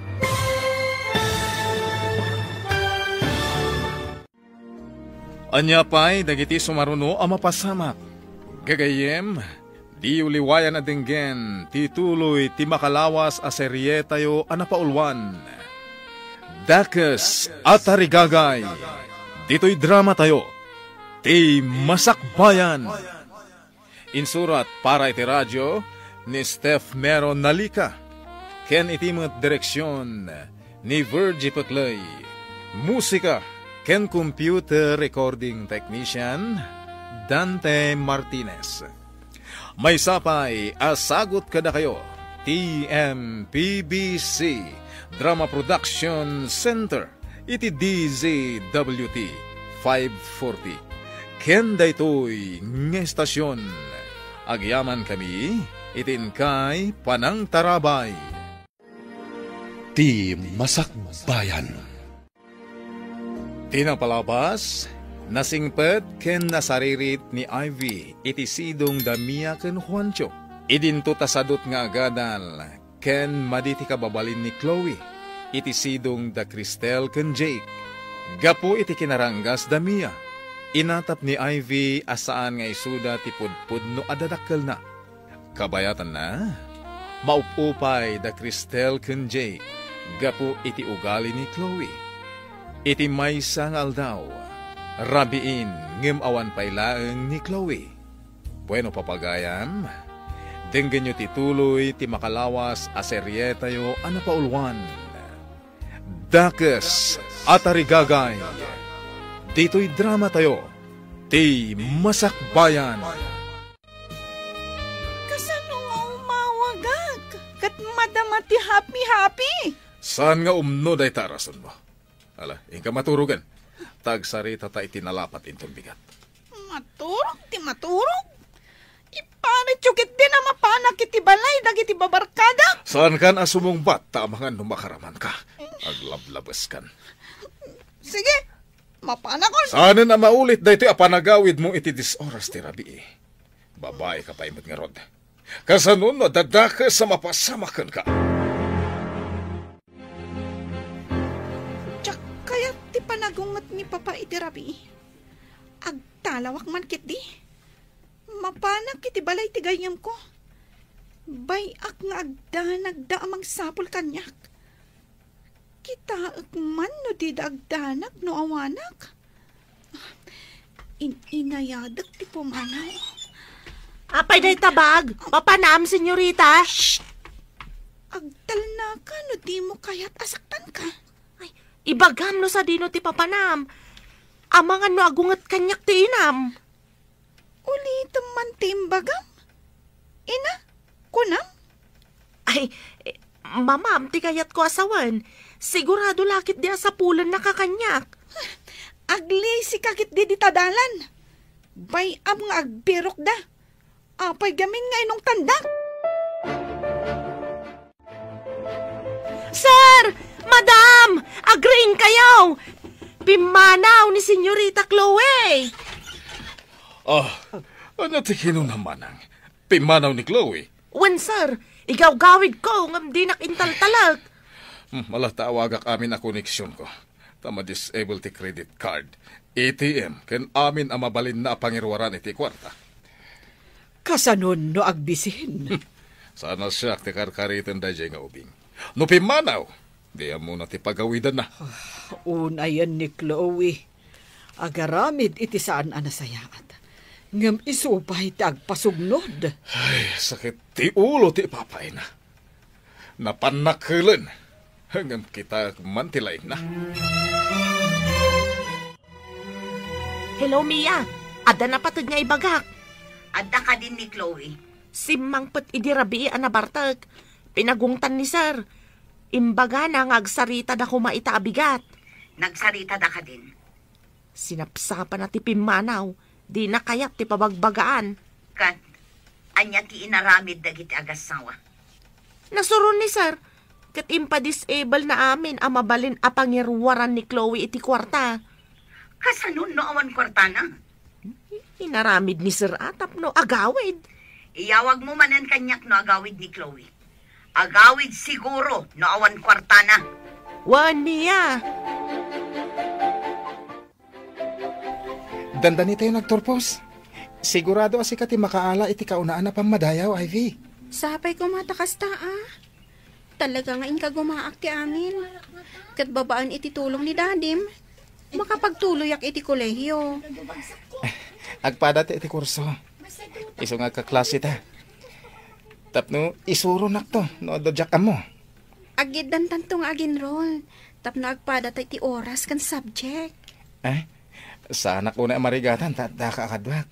Ania pay dagiti sumaruno a mapasamak? Gagayyem, diyo liwayan a denggen ti tuloy ti makalawas a serietayo a napauluan, Dakes a Tarigagay. Ditoy dramatayo, Ti Masakbayan. Insurat para iti radio ni Steph Mero Nalica, ken iti met direksion ni Virgie Peclay. Musika ken computer recording technician, Dante Martinez. Maysa pay a sagut kadakayo ti M P B C Drama Production Center iti D Z W T five forty. Ken daytoy nga estasion, agyamankami iti inkay panangtarabay. Ti Masakbayan. Ti napalabas, nasingpet ken nasaririt ni Ivy iti sidong da Mia ken Juancho. Idinto ta sadut nga agadal ken madi ti kababalin ni Chloe iti sidong da Cristel ken Jake. Gapu iti kinaranggas da Mia, inatap ni Ivy a saan nga isuda ti pudpudno a dadakkelna. Kabayatanna, maup-upay da Cristel ken Jake gapu iti ugali ni Chloe. Iti maysa nga aldaw, rabiin ngem awan pay laeng ni Chloe. Bueno, papagayam, denggenyo ti tuloy ti makalawas a serietayo a napauluan. Dakes a Tarigagay. Ditoy dramatayo, Ti Masakbayan. Kasano nga umawagak ket madama ti happy-happy? Saan nga umno dayta a rasonmo? Ala, inka maturogen. Ta agsaritata iti nalapat inton bigat. Maturog ti maturog? Iparityo ketdin a mapanak iti balay dagiti babarkadak. Saankan a sumungbat ta amangan no makaramanka. Aglablabeskan. Sige, mapanakon. Saanen a maulit daytoy a panagawidmo iti dies oras ti rabii. Babaika pay met ngarud. Kasano no adda dakes a mapasamak kenka? Diak kayat ti panagunget ni Papa iti rabii. Agtalawak man ketdi. Mapanak iti balay ti gayyemko. Bay-ak nga agdanagda a mangsapul kaniak. Kitaek man no dida agdanag no awanak. In-inayadek ti pumanaw. Apay dayta bag? Papanam, senyorita? Shh! Agtalnaka no dimo kayat a saktanka. Ay, ibagam no sadino ti papanam. Amangan no agunget kaniak ti inam. Ulitem man ti imbagam. Ina, kunam? Ay, eh, mamam ti kayatko a sawen. Sigurado la ketdi a sapulennaka kaniak. Aglisika ketdi dita dalan. Bay-am nga agbirokda. Apay gamin nga inungtandak? Sir! Madam! Agriingkayo! Pimmanaw ni Senyorita Chloe! Ah, ania ti kinunam, manang? Pimmanaw ni Chloe? Wen, sir. Igawgawidko ngem dinak intaltalek. Hmm, ala ta awagak amin a koneksionko. ta ma-disable ti credit card, A T M, ken amin a mabalinna a pangiruaran iti kuarta. Kasanon no agbisin? Saan a siak ti karkariten daydiay nga ubing. No pimmanaw, di ammona ti pagawidanna. Unayen ni Chloe. Agaramid iti saan a nasayaat. Ngem isu pay ti agpasugnod. Ay, sakit ti ulo ti ipapayna. Napannak helen. Ngem kitaek man ti laingna. Hello, Mia. Adda napateg nga ibagak. Adda kadin ni Chloe. Simmangpet idi rabii a nabartek. Pinagungtan ni Sir. Imbagana nga agsaritada koma ita a bigat. Nagsaritada kadin? Sinapsapana ti pimmanaw. Dina kayat ti pabagbagaan. Ket, ania ti inaramid dagiti agassawa? Nasuron ni Sir, ket impa-disable na amin a mabalin a pangiruaran ni Chloe iti kuarta. Kasano no awan kuartana? Inaramid ni Sir a tapno agawid. Iyawagmo manen kaniak no agawid ni Chloe. Agawid siguro no awan kuartana. Wen, Mia. Dandanitayo nagturpos. Sigurado a sika ti makaala iti kaunaan a pammadayaw, Ivy. Sapay koma ta kasta, a. Talaga nga inkagumaak ti amin. Ket babaen iti tulong ni Dadim, makapagtuloyak iti kolehiyo. Agpada ti iti kurso. Isu nga agkaklase ta. Tapno isuronakto no adda diak ammo. Aggiddantanto nga ag-enroll. Tapno agpada ta iti oras ken subject. Eh, saanak unay a marigatan ta addaka a kaduak.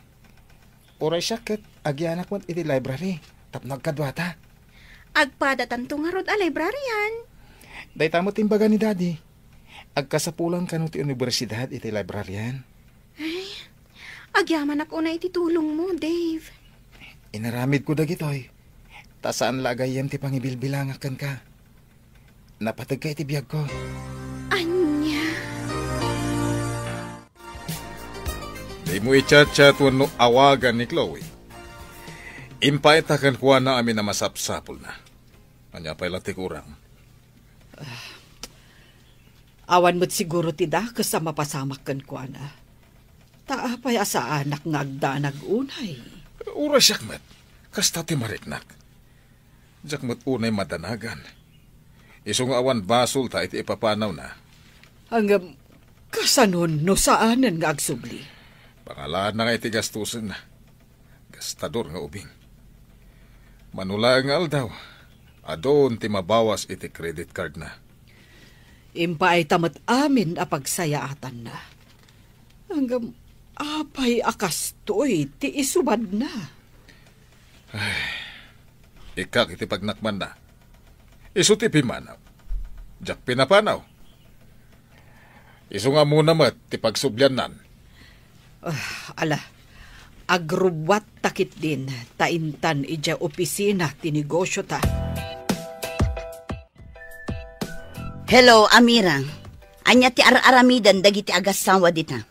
Uray siak ket agyanak met iti library tapno agkaduata. Agpadatanto ngarud a librarian. Dayta met imbaga ni Daddy. Agkasapulan kano ti universidad iti librarian. Ay, agyamanak unay iti tulongmo, Dave. Inaramidko dagitoy. Ta saan la a gayyem ti pangibilbilangak kenka. Napategka iti biagko. Ania? Dimo i-chat-chat wenno awagan ni Chloe. Impaayta kenkuana amin a masapsapulna. Ania pay la ti kurang? Awan met siguro ti dakes a mapasamak kenkuana. Ta apay a saanak nga agdanag unay? Uray siak met, kasta ti mariknak. Diak met unay madanagan. Isu nga awan basolta iti ipapanawna. Ngem, kasanon no saanen nga agsubli? Pangalaanna nga iti gastusenna. Gastador nga ubing. Mano laeng nga aldaw, adun ti mabawas iti credit cardna. Impaayta met amin a pagsayaatanna. Ngem, apay a kastoy ti isubadna? Ay, ikkak iti pagnakmanna. Isu ti pimmanaw. Diak pinapanaw. Isu nga ammona met ti pagsubliannan. Ah, ala, agrubbuatta ketdin ta intan idiay opisina ti negosyota. Hello, Amira. Ania ti ar-aramiden dagiti agassawa dita?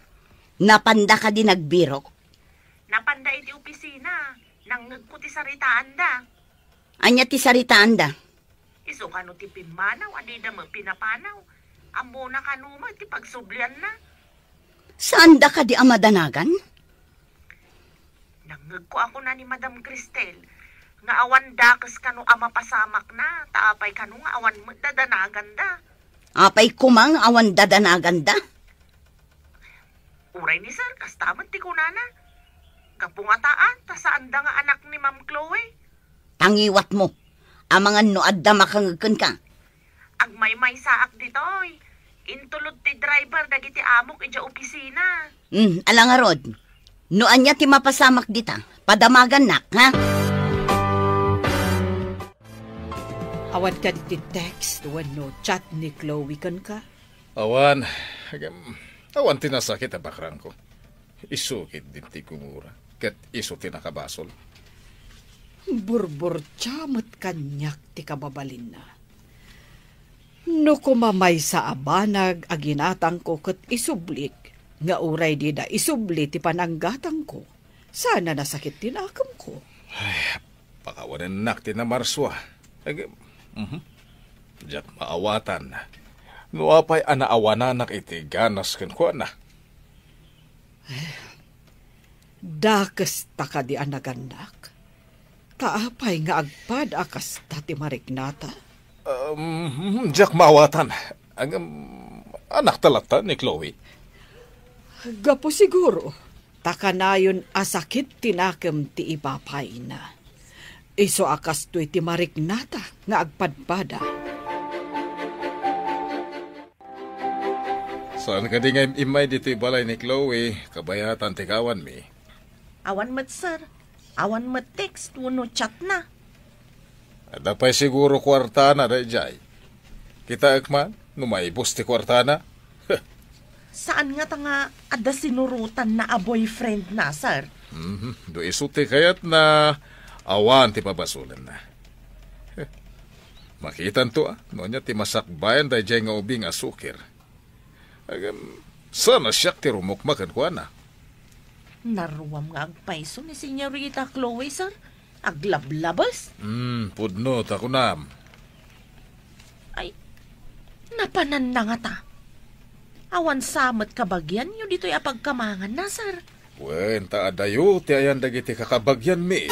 Napanda kadi nagbirok? Napanda iti opisina. Nangngegko ti saritaanda. Ania ti saritaanda? Isu kano ti pimmanaw a dida met pinapanaw. Ammona kano met ti pagsublianna. Saanda kadi a madanagan? Nangngegko a kuna ni Madam Cristel nga awan dakes kano a mapasamakna, ta apay kano nga awan met dadanaganda. Apay koma nga awan dadanaganda? Uray ni Sir, kasta met ti kunana. Gapu ngata, ta saanda nga anak ni Ma'am Chloe. Tangiwatmo. Amangan no adda makangeg kenka. Agmaymaysaak ditoy. Intulod ti driver dagiti amok idiay opisina. Hmm, ala ngarud. No ania ti mapasamak dita, padamagannak, ha? Awan kadi ti text wenno chat ni Chloe kenka? Awan. Agam, awan ti nasakit a bakrangko. Isu ketdin ti gumura, ket isu ti nakabasol. Burburtia met kaniak ti kababalinna. No koma maysa a banag a ginatangko ket isublik, nga uray dida isubli ti pananggatangko, saan a nasakit ti nakemko. Ay, pakawanennak ti namarsua. Ag-, mhm. Diak maawatan. No apay a naawananak iti ganas kenkuana? Dakes ta kadi a nagannak? Ta apay nga agpada a kasta ti marignata? Um, diak maawatan. Ngem, anakta latta ni Chloe? Gapu siguro, ta kanayon a sakit ti nakem ti ipapayna. Isu a kastoy ti marignata nga agpadpada. Saan kadi nga im-immay ditoy balay ni Chloe, kabayatan ti gawanmi? Awan met, sir. Awan met text wenno chatna. Adda pay siguro kuartana daydiay. Kitaek man no maibus ti kuartana. Saan ngata nga adda sinurotanna a boyfriendna, sir? Mhm. No isu ti kayatna, awan ti pabasolenna. Makitanto, a, no ania ti masakbayan daydiay nga ubing a sukir. Ngem, saan a siak ti rumukma kenkuana? Naruam nga agpayso ni Señorita Chloe, sir. Aglablabes. Hmm, pudno ta kunam. Ay, napananna ngata. Awan sa met kabagianyo ditoy a pagkamanganna, sir. Wen, ta adayo ti ayan dagiti kakabagianmi.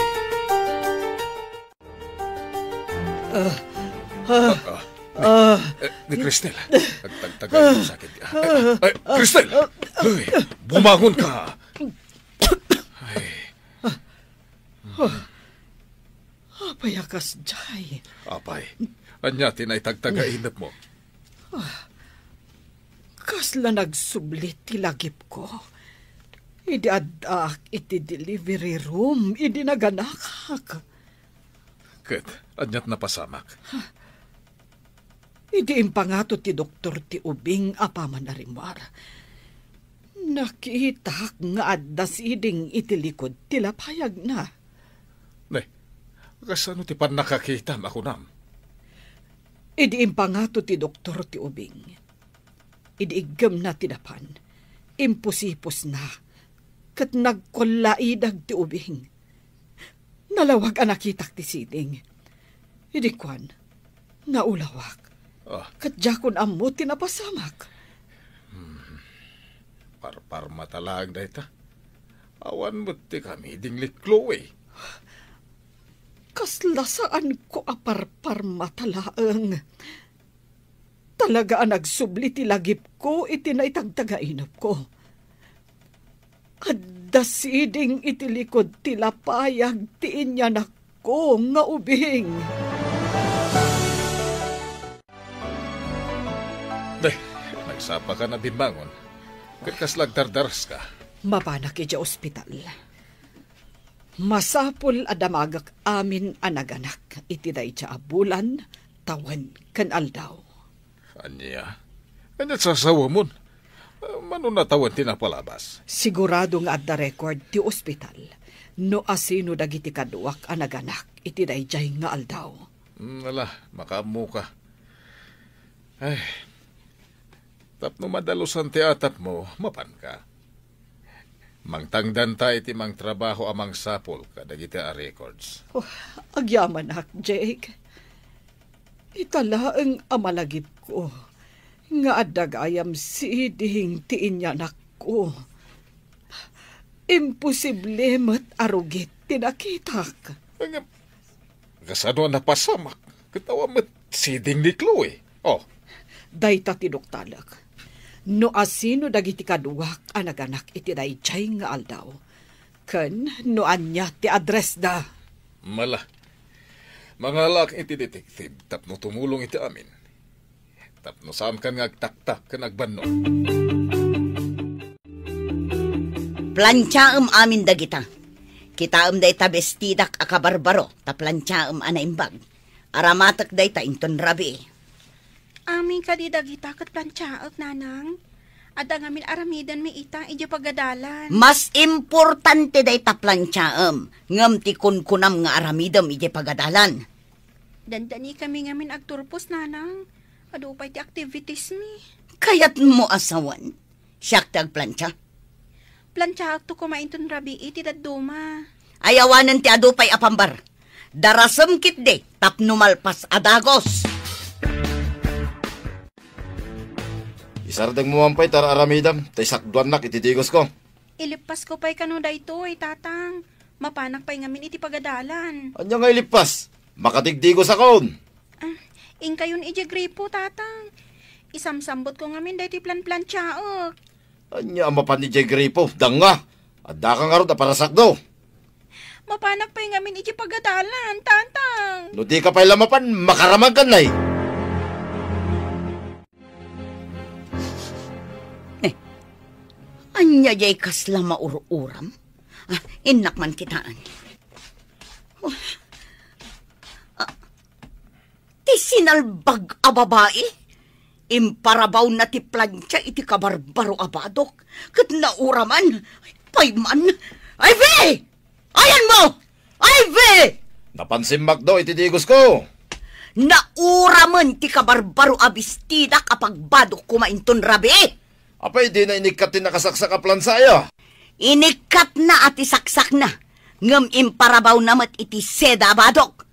Ah, ah, ah, ni Cristel. Agtagtagay mo sakit. Ah, ah, Cristel! Ay, bumangon ka! Ay. Apay a kasdiay? Apay, ania ti naitagtagainep mo? Kasla nagsubli ti lagipko idi addaak iti delivery room idi naganakak. Ket aniat napasamak? Idi impangato ti doktor ti ubing a paman a rimmuar, nakitak nga adda siding iti likod ti lapayagna. Ne, kasano ti pannakakitam a kunam? Idi impangato ti doktor ti ubing, idi iggemna ti dapan, impusipusna, ket nagkullaidag ti ubing. Nalawag a nakitak ti siding. Idi kuan, naulawak. Ah. Ket diakon ammo ti napasamak. Hmm. Parparmata laeng dayta. Awan met ti kamiding ni Chloe. Kasla saanko a parparmata laeng. Talaga a nagsubli ti lagipko iti naitagtagainepko. Adda siding iti likod ti lapayag ti inyanakko nga ubing. Deh, nagsapaka a bimmangon. Ket kasla agdardaraska? Mapanak idiay ospital. Masapul a damagek amin a naganak iti dayta a bulan, tawen, ken aldaw. Ania? Ania sasawamon? Mano natawen ti napalabas? Sigurado nga adda record ti ospital no asino dagiti kaduak a naganak iti daydiay nga aldaw. Mm, ala, makaammoka. Ay, tapno madalusan ti atapmo, mapanka. Mangtangdanta iti mangtrabaho a mangsapul kadagiti a records. Oh, agyamanak, Jake. Ita laeng a malagipko nga adda gayam siding ti inyanakko. Imposible met a rugit ti nakitak. Ngem, kasano a napasamak ket awan met siding ni Chloe? Oh. Dayta ti doktalek. No asino dagiti kaduak a naganak iti daydiay nga aldaw, ken no ania ti addressda. Mala. Mangalaak iti detective tapno tumulong iti amin. Tapno saankan nga agtaktak ken agbannog. Plantiaem amin dagita. Kitaem dayta bestidak a kabarbaro ta plantiaem a naimbag. Aramatek dayta inton rabii. Amin kadi dagita ket plantiaek, Nanang? Adda ngamin aramidenmi ita idiay pagadalan. Mas importante dayta plantiaem, ngem ti kunkunam nga aramidem idiay pagadalan. Dandanikami ngamin agturpos, Nanang. Adu pay ti activitiesmi. Kayatmo a sawen, siak ti agplantia? Plantiaekto koma inton rabii ti dadduma. Ay awanen ti adu pay a pambar. Darasem ketdi tapno malpas a dagos. Isardengmo man pay ti ar-aramidem, ta isakduannak iti digosko. Ilippasko pay kano daytoy, Tatang. Mapanak pay ngamin iti pagadalan. Ania nga ilippas? Makadigdigosakon. Ah, inkayon idiay gripo, Tatang. Isamsambutko ngamin daytoy planplantiaek. Ania a mapan idiay gripo? Danga! Addaka ngarud a parasakdo. Mapanak pay ngamin idiay pagadalan, Tatang. No dika pay la mapan, makaramagkan, nay. Eh, ania diay kasla maur-uram? Ah, innak man kitaen. Oh. Ah, ti sinalbag a babai, imparabawna ti plantia iti kabarbaro a badok, ket nauraman. Ay, pay man. Ivy! Ayanmo! Ivy! Napan simmakdo iti digosko. Nauramen ti kabarbaro a bestidak a pagbadok koma inton rabii. Apay dina inikkat ti nakasaksak a plansa, aya? Inikkatna a ti saksakna, ngem imparabawna met iti seda a badok.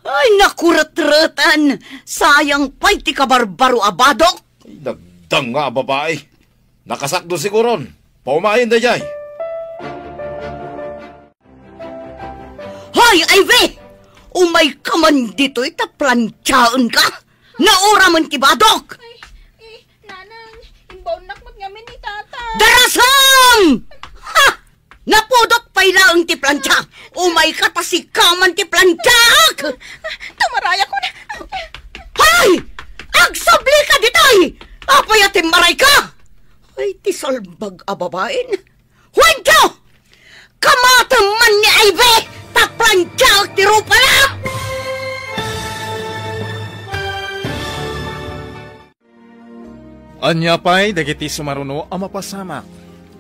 Ay, nakuretretan! Sayang pay ti kabarbaro a badok! Ay, nagdanga a babai. Nakasakdo siguron. Paumayen daydiay. Hoy, Ivy! Umayka man ditoy ta plantiaenka! Nauramen ti badok! Ay, eh, Nanang, imbaonnak met ngamin ni Tata. Darasam! Ha! Napudot pay laeng ti plantia! Umayka ta sika man ti plantiaek! Tumarayak ko na! Hoy! Agsublika ditoy! Apay a timmarayka? Ay, ti salbag a babaen! Juancho! Kamatem man ni Ivy! Ta plantiaek ti rupana! Ania pay dagiti sumaruno a mapasamak?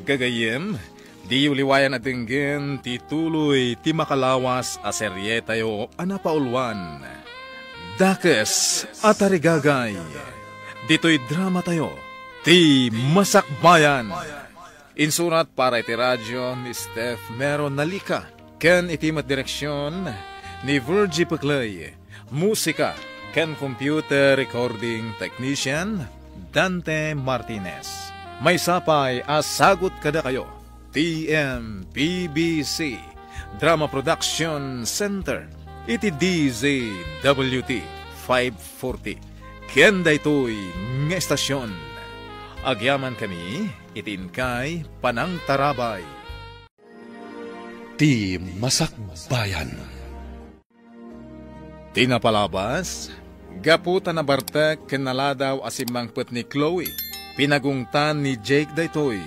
Gagayyem, diyo liwayan a denggen ti tuloy ti makalawas a serietayo a napauluan, Dakes a Tarigagay. Ditoy dramatayo, Ti Masakbayan. Insurat para iti radio ni Steph Mero Nalica ken iti met direksion ni Virgie Peclay. Musika ken computer recording technician, Dante Martinez. Maysa pay a sagut kadakayo, T M P B C Drama Production Center, iti D Z W T five forty. Ken daytoy nga estasion, agyamankami iti inkay panangtarabay. Ti Masakbayan. Ti napalabas, gapu ta nabartek ken naladaw a simmangpet ni Chloe, pinagungtan ni Jake daytoy.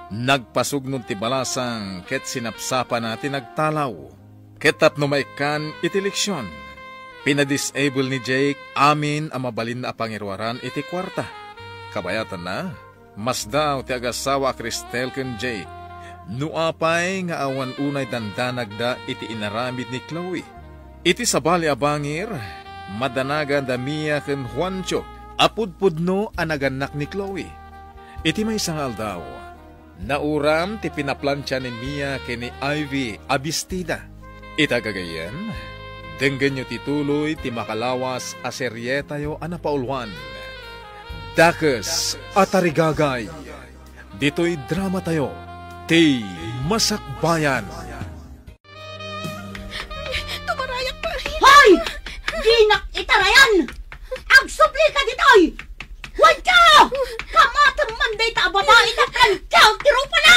Nagpasugnod ti balasang ket sinapsapana ti nagtalaw. Ket tapno maikkan iti leksion, pinadisable ni Jake amin a mabalinna a pangiruaran iti kuarta. Kabayatanna, masdaaw ti agasawa a Cristel ken Jake. No apay nga awan unay dandanagda iti inaramid ni Chloe. Iti sabali a bangir, madanagan da Mia ken Juancho a pudpudno a nagannak ni Chloe. Iti maysa nga aldaw, nauram ti pinaplantia ni Mia ken ni Ivy a bestida. Ita gagayyem, denggenyo ti tuloy ti makalawas a serietayo a napauluan, Dakes a Tarigagay. Ditoy dramatayo, Ti Masakbayan. Tumarayak pay! Hoy! Dinak itarayan! Agsublika ditoy! Juancho! Kamatem man dayta a babai ta plantiaek ti rupana!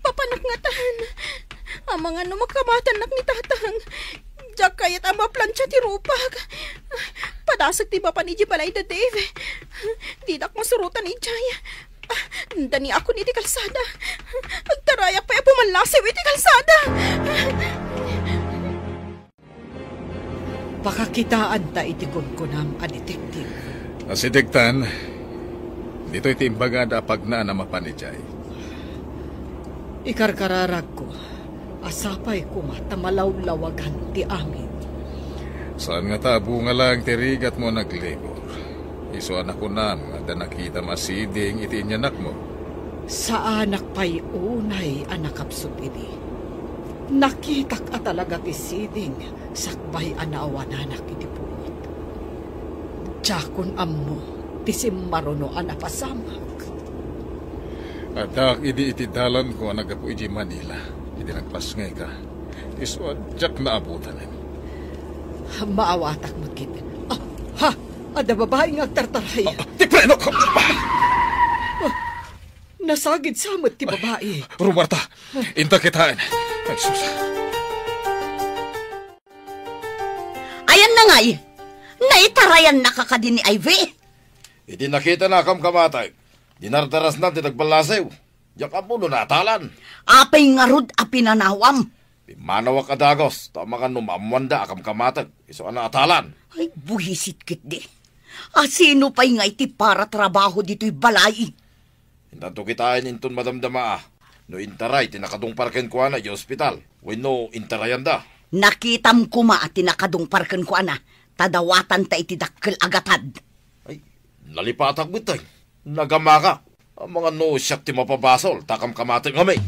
Mapanak ngatan. Amangan no makamatannak ni Tatang. Diak kayat a maplantia ti rupak. Padasek ti mapan idiay balay da Dave. Didak masurotan idiay. Ah, dandaniakon iti kalsada. Agtarayak pay a pumallasiw iti kalsada. Pakakitaanta iti kunkunam a detective. Asidegtan, ditoy ti imbagada a pagnaan a mapan idiay. Ikarkararagko a sapay koma ta malawlawagan ti amin. Saan nga ta bunga laeng ti rigatmo a naglibur. Isu a nakunam nga adda nakitam a siding iti inyanakmo. Saanak pay unay a nakapsut idi. Nakitak a talaga ti siding sakbay a naawananak iti puot. Diakon ammo ti simmaruno a napasamak. Addaak idi iti dalanko a naggapu idiay Manila, idi nagpasngayka. Isu a diak naabutan. Maawatak met ketdin. Ah, ha! Adda babai nga agtartaray. Ah, ah, ti preno! Ah! Nasagid sa met ti babai. Rumarta! Inta kitaen. Ay, sus. Ayanna ngay, naitarayannaka kadi ni Ivy? Idi nakitana a kamkamatek, dinardarasna ti nagballasiw. Diak ammo no naatalan. Apay ngarud a pinanawam? Pimmanawak a dagus, ta amangan no maammoanda a kamkamatek, isu a naatalan. Ay, buisit ketdi. A sino pay ngay ti paratrabaho ditoy balay? Intanto kitaen inton madamdama a no intaray ti nakadungpar kenkuana idiay ospital wenno intarayanda. Nakitam koma a ti nakadungpar kenkuana, ta dawatanta iti dakkel a gatad. Ay, nalipatak met, tay. Nagamaka. Amangan no siak ti mapabasol, ta kamkamatek ngamin.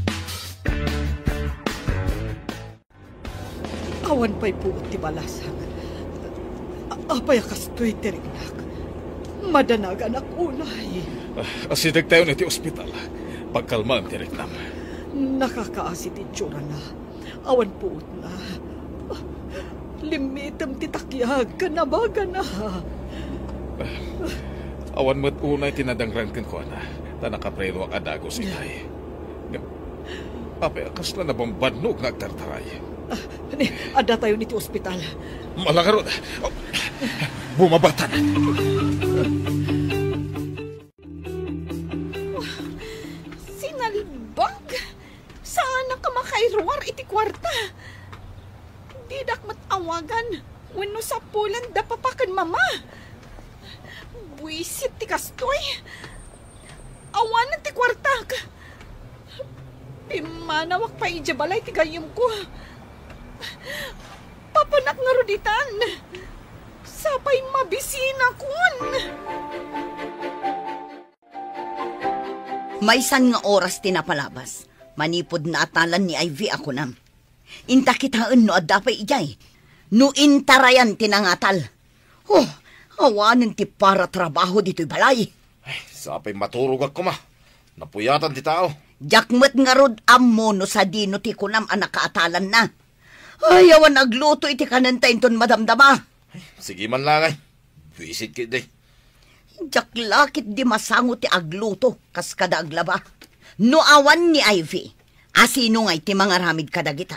Awan pay puot ti balasang. A-, apay a kastoy ti riknak? Madanaganak unay. Ah, asidegtayon iti ospital. Pagkalmaem ti riknam. Nakakaasi ti itsurana. Awan puotna. Limmitem ti takiag ken abagana. Awan met unay ti nadangran kenkuana, ta nakaprenoak a dagus itay. Ngem, apay a kasla nabambannog nga agtartaray? Ah, ni, addatayon iti ospital. Ala ngarud. Bumabatan. Sinalbag! Saanak a makairuar iti kuarta. Didak met awagan wenno sapulan da papa ken mama. Buisit ti kastoy. Awanen ti kuartak. Pimmanawak pay idiay balay ti gayyemko. Papanak ngarud itan. Sapay mabisinakon. Maysan nga oras ti napalabas, manipud naatalan ni Ivy a kunam. Inta kitaen no adda pay idiay. No intarayan ti nangatal. Oh, awanen ti paratrabaho ditoy balay. Ay, sapay maturogak koma. Napuyatan ti tao. Diak met ngarud ammo no sadino ti kunam a nakaatalanna. Ay, awan agluto iti kanenta inton madamdama. Ay, sige man la ngay. Buisit ketdi. Diak la ketdi masango ti agluto kas kada aglaba. No awan ni Ivy, asino ngay ti mangaramid kadagita?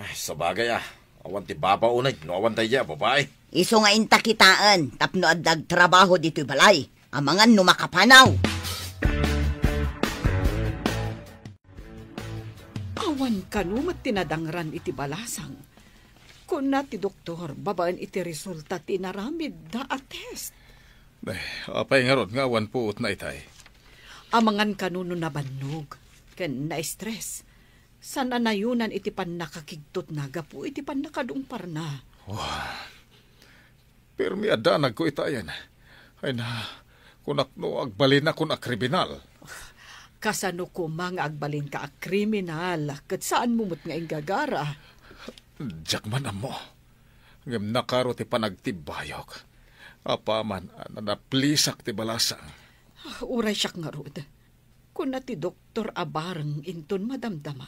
Ay, sabagay a. Awan ti babaonen no awan daydiay a babai. Isu nga inta kitaen tapno adda agtrabaho ditoy balay. Amangan no makapanaw. Awan kano met ti nadangran iti balasang. Kuna ti doktor, babaen iti resulta ti inaramidda a test. Eh, apay ngarud nga awan puotna itay? Amangan kano no nabannog ken na-stress. Saan a nayonan iti pannakakigtotna gapu iti pannakadungparna. Wah, permi a danagko itayen. Ay na, kunak no agbalinakon a kriminal. Kasano koma nga agbalinka a kriminal ket saanmo met nga inggagara? Diak man ammo. Ngem nakaro ti panagtibbayok. Apaman a nanaplisak ti balasang. Ah, uray siak ngarud. Kuna ti doktor a bareng inton madamdama.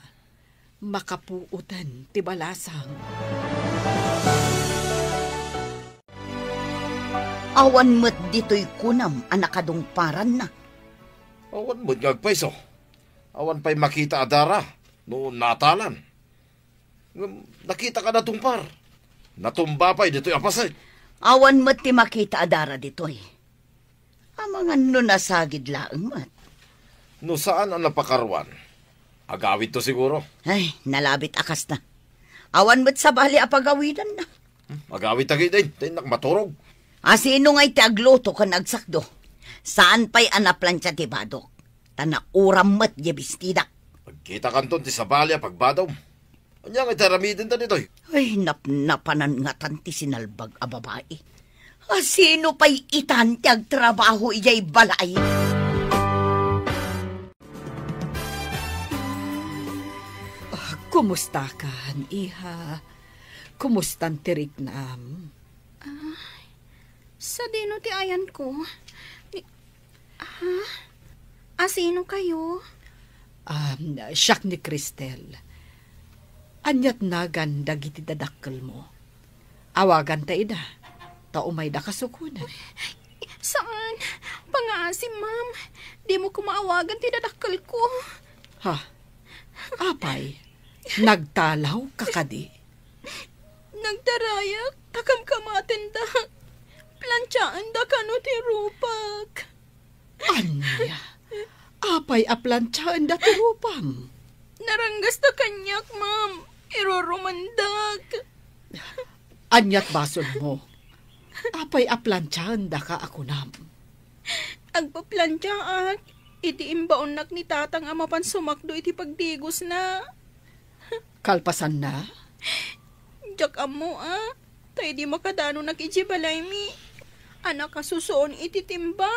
Makapuoten ti balasang. Awan met ditoy kunam a nakadungparanna. Awan met nga agpayso. Awan pay makita a dara no natalan. Ngem nakitaka a natungpar. Natumba pay ditoy a paset. Awan met ti makita a dara ditoy. Amangan no nasagid laeng met. No saan a napakaruan, agawidto siguro. Ay, nalabit a kasta. Awan met sabali a pagawidanna. Hmm, agawidta ketdin, ta innak maturog. Asino ngay ti agluto ken agsakdo? Saan pay a naplansia ti badok, ta nauram met diay bestidak. Agkitakanton ti sabali a pagbadom. Ania ngay ti aramidenta ditoy? Ay, napnapanan ngatan ti sinalbag a babai. Asino pay itan ti agtrabaho idiay balay? Ah, kumustakan, iha? Kumustan ti riknam? Ay, sadino ti ayanko? Ni-, Ah, asino kayo? Um, siak ni Cristel. Aniat nagan dagiti dadakkelmo? Awaganta ida, ta umayda kasukonan. Saan? Pangaasim, ma'am. Di mo kumaawagan ti dadakkelko. Ha? Apay, nagtalaw ka kadi? Nagtarayak, ta kamkamatendak. Plantiaenda kano ti rupak. Ania? Apay a plantiaenda ti rupam? Naranggasta kaniak, ma'am. Irurumandak. Aniat basolmo? Apay a plantiaendaka a kunam? Agpaplantiaak iti imbaonnak ni Tatang a mapan sumakdo iti pagdigosna. Kalpasanna? Diak ammo, a. Ta idi makadanonak idiay balaymi, a nakasusuon iti timba,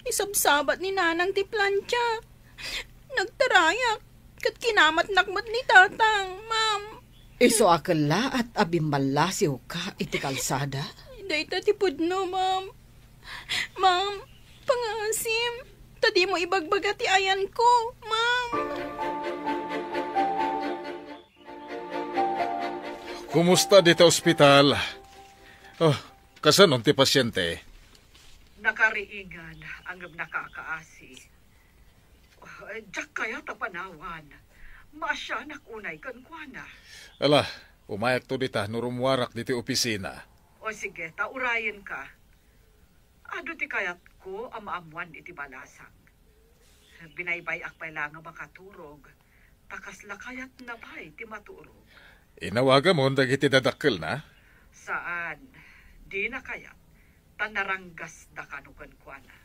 isabsabat ni Nanang ti plantia. Nagtarayak, ket kinamatnak met ni Tatang, ma'am. Isu a kellaat a bimmallasiwka iti kalsada? Dayta ti pudno, ma'am. Ma'am, pangaasim, ta dimo ibagbaga ti ayanko, ma'am. Kumusta dita ospital? Oh, kasano ti pasiente? Nakariingan, ngem nakakaasi. Oh, diak kayat a panawan. Maasianak unay kenkuana. Ala, umayakto dita no rummuarak ditoy opisina. O sige, ta urayenka. Adu ti kayatko a maammoan iti balasang. Binaybay-ak pay la nga makaturog, ta kasla kayatna pay ti maturog. Inawagamon dagiti dadakkelna? Saan. Dina kayat, ta naranggasda kano kenkuana.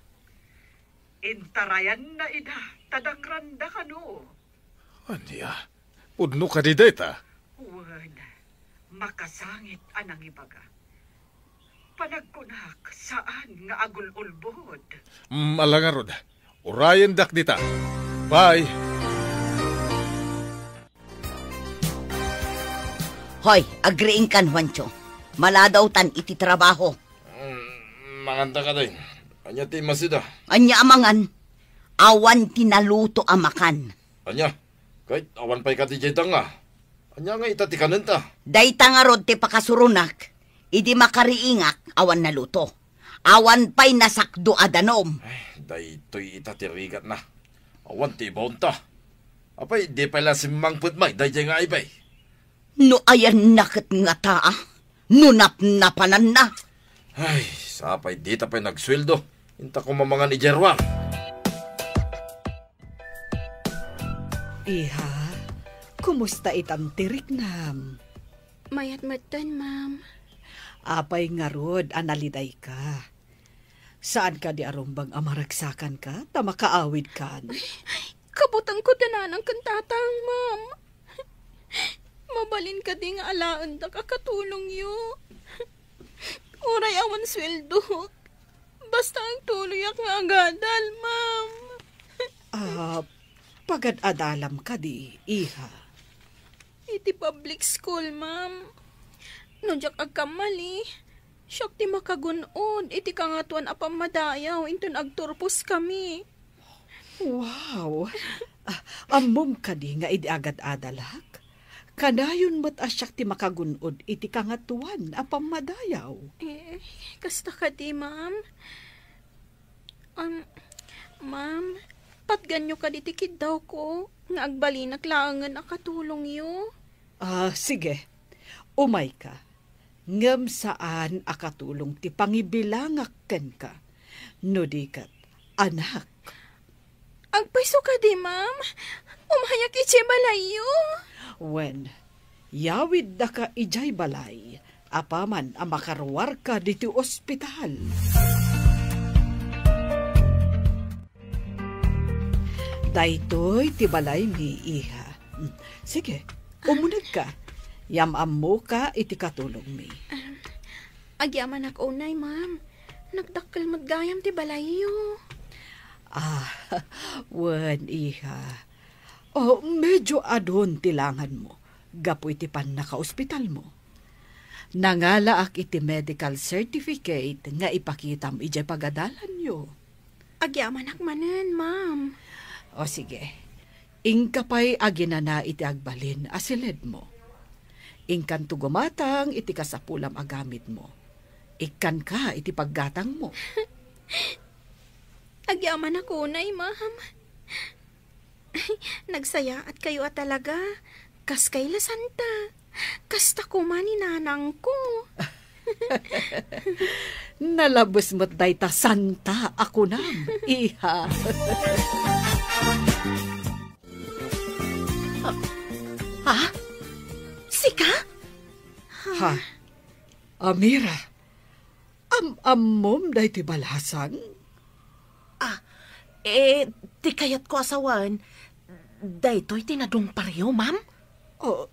Intarayanna ida, ta dangranda kano. Ania? Pudno kadi dayta? Wen, makasangit a nangibaga. Panagkunak, saan nga agul-ulbod. Mm, ala ngarud. Urayendak dita. Bye. Hoy, agriingkan, Juancho. Maladawtan iti trabaho. Mm, manganta kadi. Ania ti masida? Ania a mangan? Awan ti naluto a makan. Ania? Ket awan pay kadi diay danga. Ania nga ita ti kanenta? Dayta ngarud ti pakasuronak. Idi makariingak, awan naluto. Awan pay nasakdo a danum. Ay, daytoy ita ti rigatna. Awan ti ibaonta. Apay, di pay la simmangpet may daydiay nga aybay. No ayanna ket ngata, a? No napnapananna? Ay, sapay dita pay nagsueldo. Inta ko mamangan idiay ruar. Iha, kumusta itan ti riknam? Mayat metten, ma'am. Apay ngarud a nalidayka? Saan kadi a rumbeng a maragsakanka ta makaawidkan? Kabutengko ti nanang ken tatang, ma'am. Mabalin kadi nga alaendak a katulongyo? Uray awan sueldok, basta agtuloyak nga agadal, ma'am. Ah, pagad-adalam kadi, iha? Iti public school, ma'am. No diak agkammali, siak ti makagun-od iti Kangatoan a Pammadayaw inton agturposkami. Wow! Ah, ammom kadi nga idi agad-adalak, kanayon met a siak ti makagun-od iti Kangatoan a Pammadayaw? Eh, kasta kadi, ma'am. Um, ma'am, patganyo kadi ti kiddawko nga agbalinak laengen a katulongyo? Ah, sige. Umayka. Ngem saan a katulong ti pangibilangak kenka. No di ket, anak. Agpayso kadi, ma'am? Umayak idiay balayyo. Wen, yawiddaka idiay balay, apaman a makaruarka ditoy ospital. Daytoy ti balaymi, iha. Mm, sige, umunegka. Yam-ammoka iti katulongmi. Um, agyamanak unay, ma'am. Nagdakkel met gayam ti balayyo. Ah, wen, iha. Oh, medyo adun ti langanmo gapu iti pannakaospitalmo. Nangalaak iti medical certificate nga ipakitam idiay pagadalanyo. Agyamanak manen, ma'am. O sige, inka pay aginana iti agbalin a siledmo. Inkanto gumatang iti kasapulam a gamidmo. Ikkanka iti paggatangmo. Agyamanak unay, ma'am. Nagsayaatkayo a talaga. Kaskay la santa. Kasta koma ni nanangko. Nalabes met dayta santa a kunam, iha. Ha? Sika? Ha? Amira, am-ammom daytoy balasang? Ah, eh, ti kayatko a sawen, daytoy ti nadungparyo, ma'am? Oh,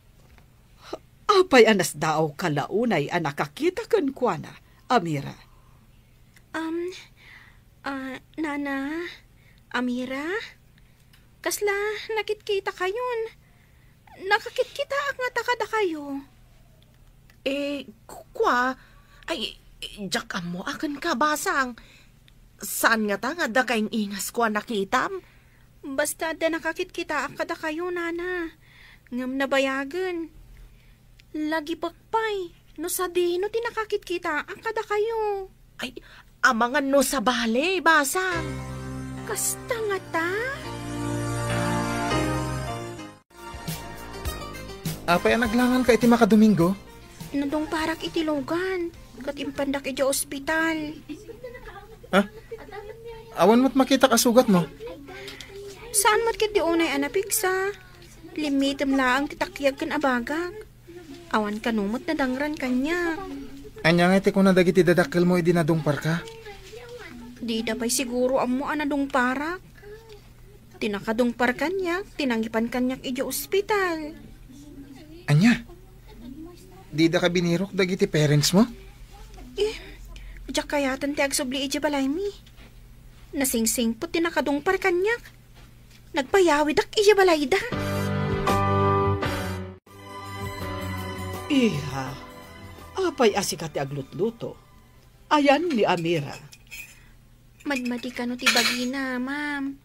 apay a nasdaawka la unay a nakakita kenkuana, Amira? Um, ah, Nana, Amira? Kasla nakitkitakayon? Nakakitkitaak ngata kadakayo. Eh, ku-, kua, ay, diak ammo a kenka, basang. Saan ngata nga adda kaing-ingasko a nakitam? Basta adda nakakitkitaak kadakayo, nana. Ngem nabayagen. Lagipek pay, no sadino ti nakakitkitaak kadakayo. Ay, amangan no sabali, basang. Kasta ngata? Apay a naglanganka iti makadomingo? Nadungparak iti lugan, ket impandak idiay ospital. Ha? Awan met makitak a sugatmo? Saan met ketdi unay a napigsa? Limmitem laeng ti takyag ken abagak. Awan kano met nadangran kaniak. Ania nga iti kuna dagiti dadakkelmo idi nadungparka? Dida pay siguro ammo a nadungparak. Ti nakadungpar kaniak, ti nangipan kaniak idiay ospital. Ania? Didaka binirok dagiti parentsmo? Eh, diak kayaten ti agsubli idiay balaymi. Nasingsingpet ti nakadungpar kaniak. Nagpayawidak idiay balayda. Iha, apay a sika ti aglutluto? Ayan ni Amira. Madmadi kano ti bagina, ma'am.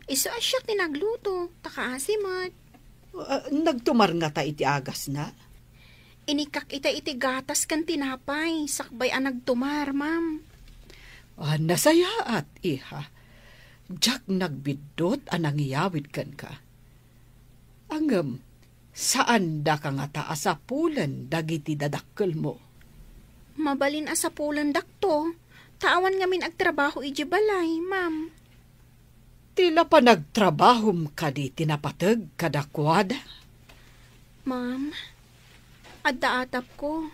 Isu a siak ti nagluto, ta kaasi met. Ah, nagtumar ngata iti agasna? Inikkak ita iti gatas ken tinapay, sakbay a nagtumar, ma'am. Ah, nasayaat, iha. Diak nagbiddut a nangiyawid kenka. Ngem, saandaka ngata a sapulen dagiti dadakkelmo? Mabalin a sapulendakto, ta awan ngamin agtrabaho idiay balay, ma'am. Ti la panagtrabahom kadi ti napateg kadakuada? Ma'am, adda atapko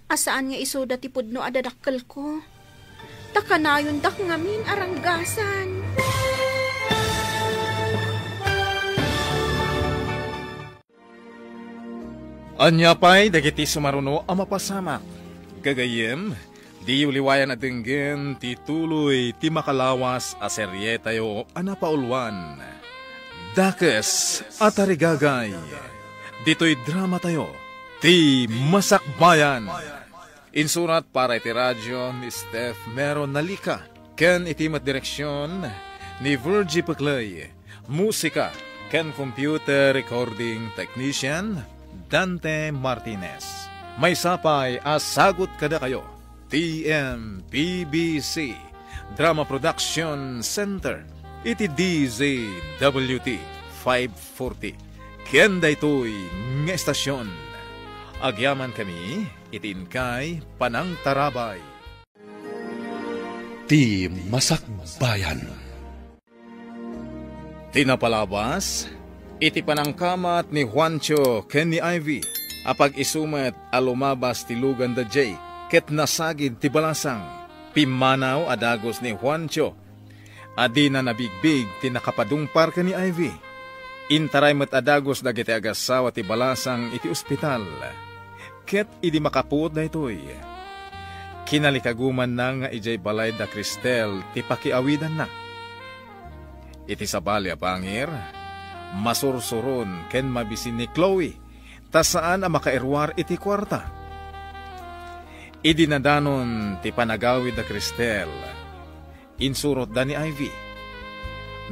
a saan nga isuda ti pudno a dadakkelko. Ta kanayondak ngamin a ranggasan. Ania pay dagiti sumaruno a mapasamak? Gagayyem, diyo liwayan a denggen ti tuloy ti makalawas a serietayo a napauluan, Dakes a Tarigagay. Ditoy dramatayo, Ti Masakbayan. Insurat para iti radio ni Steph Mero Nalica, ken iti met direksion ni Virgie Peclay. Musika ken computer recording technician, Dante Martinez. Maysa pay a sagut kadakayo, T M P B C, Drama Production Center, iti D Z W T five forty. Ken daytoy nga estasion, agyamankami iti inkay panangtarabay. Ti Masakbayan. Ti napalabas, iti panangkamat ni Juancho ken ni Ivy, a pag-isu met a lumabas ti lugan da Jake ket nasagid ti balasang. Pimmanaw a dagus ni Juancho a dina nabigbig ti nakapadungpar ken ni Ivy. Intaray met a dagus dagiti agassawa ti balasang iti ospital. Ket idi makapuot daytoy, kinalikagumanna nga idiay balay da Cristel ti pakiawidanna. Iti sabali a bangir, masursuron ken mabisin ni Chloe ta saan a makairuar iti kuarta. Idi nadanon ti panagawid da Cristel, insurotda ni Ivy.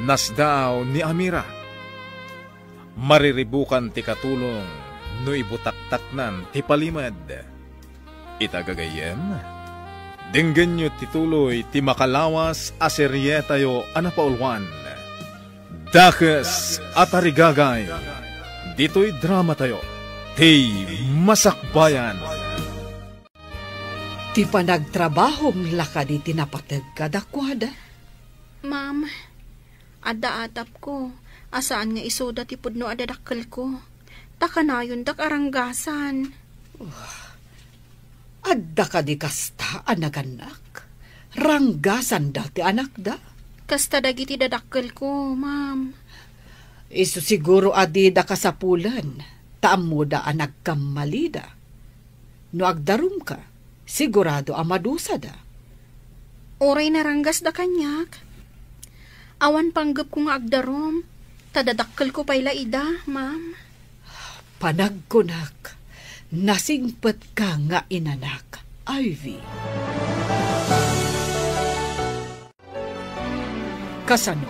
Nasdaaw ni Amira. Mariribukan ti katulong no ibutaktaknan ti palimed. Ita gagayyem, denggenyo ti tuloy ti makalawas a serietayo a napauluan, Dakes a Tarigagay, ditoy dramatayo, ti Masakbayan. Ti panagtrabahom la kadi ti napateg kadakuada? Ma'am, adda atapko a saan nga isuda ti pudno a dadakkelko, ta kanayondak a ranggasan. Adda kadi kasta a nagannak? Ranggasanda ti anakda? Kasta dagiti dadakkelko, ma'am. Isu siguro a dida kasapulen, ta ammoda a nagkammalida. No agdarumka, sigurado a madusada. Uray naranggasda kaniak, awan panggepko nga agdarum, ta dadakkelko pay la ida, ma'am. Panagkunak, nasingpetka nga inanak, Ivy. Kasano?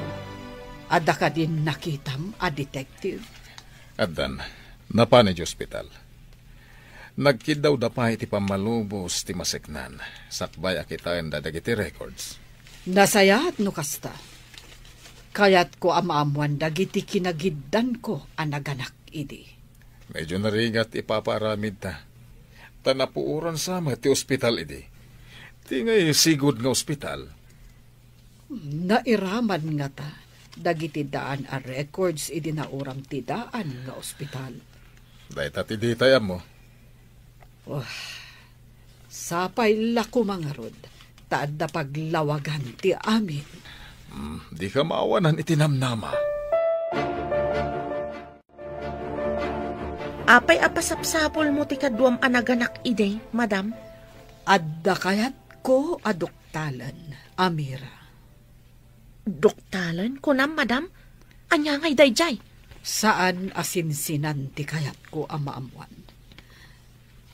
Adda kadin nakitam a detective? Addan, napan idiay ospital. Nagkiddawda pay iti pammalubos ti maseknan, sakbay a kitaenda dagiti records. Nasayaat no kasta. Kayatko a maammoan dagiti kinagiddanko a naganak idi. Medyo narigat ti ipapaaramidta. Ta napuoran sa met ti ospital idi. Ti ngay sigud nga ospital. Nairaman ngata dagiti daan a records idi nauram ti daan nga ospital. Dayta ti ditay ammo. Oh, sapay la koma ngarud, ta adda paglawagan ti amin. Hmm, dika maawanan iti namnama. Apay a pasapsapulmo ti kaduam a naganak idi, madam? Adda kayatko a duktalen, Amira. Duktalen, kunam, madam? Ania ngay daydiay? Saan a sinsinan ti kayatko a maammoan.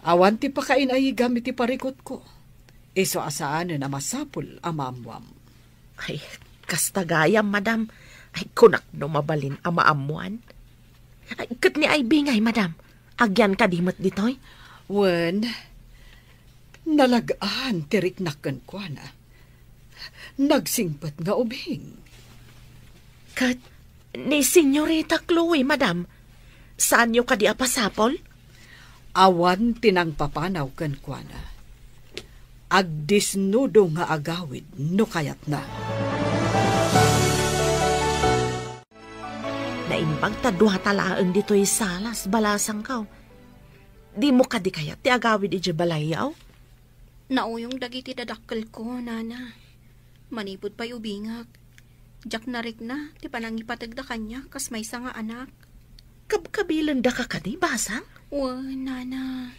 Awan ti pakainaigam iti parikutko. Isu a saanen a masapul a maammoam. Ay, kasta gayam, madam. Ay, kunak no mabalin a maammoan. Ay, ket ni Ivy ngay, madam? Agyan kadi met ditoy? Wen, nalag-an ti riknak kenkuana. Nagsingpet nga ubing. Ket ni Senyorita Chloe, madam, saanyo kadi a pasapol? Awan ti nangpapanaw kenkuana. Agdesnudo nga agawid no kayatna. Naimbag ta duata laeng ditoy salas, balasangko. Dimo kadi kayat ti agawid idiay balayyo? Nauyong dagiti dadakkelko, nana. Manipud pay ubingak, diak narikna ti panangipategda kaniak kas maysa nga anak. Kabkabilendaka kadi, basang? Wen, nana.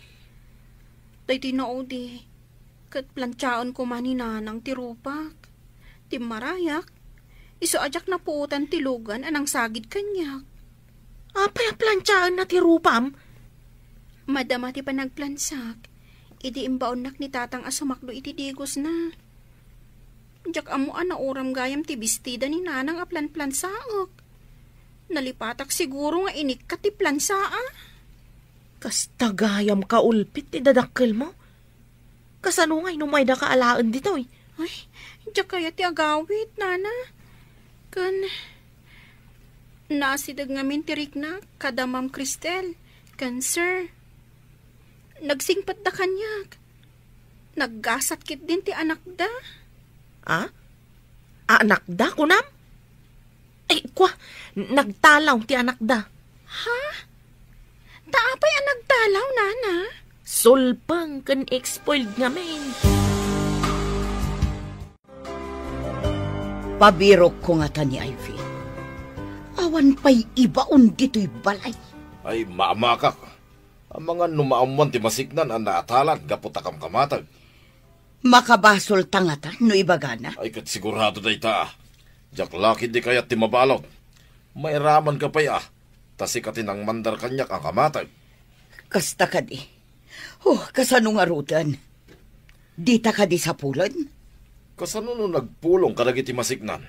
Daytoy naudi, ket plantiaen koma ni nanang ti rupak. Timmarayak, isu a diak napuotan ti lugan a nangsagid kaniak. Apay a plantiaenna ti rupam? Madama ti panagplansak idi imbaonnak ni tatang a sumakdo iti digosna. Diak ammo a nauram gayam ti bestida ni nanang a planplansaek. Nalipatak siguro nga inikkat ti plansaa. Kasta gayam kaulpit ti dadakkelmo. Kasano ngay no maydaka alaen ditoy? Ay, diak kayat ti agawid, nana. Ken, naasideg ngamin ti riknak kada Ma'am Cristel ken Sir. Nagsingpetda kaniak. Naggasat ketdin ti anakda. A? Anakda, kunam? Ay, kua, nagtalaw ti anakda. Ha? Ta apay a nagtalaw, nana? Sulpeng ken spoiled ngamin. Pabirokko ngata ni Ivy. Awan pay ibaon ditoy balay. Ay, maamakak. Amangan no maammoan ti masiknan a naatalan gapu ta kamkamateg. Makabasolta ngata no ibagana? Ay, ket sigurado dayta. Diak la ketdi kayat ti mabalud. Mairamanka pay a, ta sika ti nangmandar kaniak a kamateg. Kasta kadi. Oh, kasano ngaruden? Dita kadi sapulen? Kasano no nagpulong kadagiti masiknan?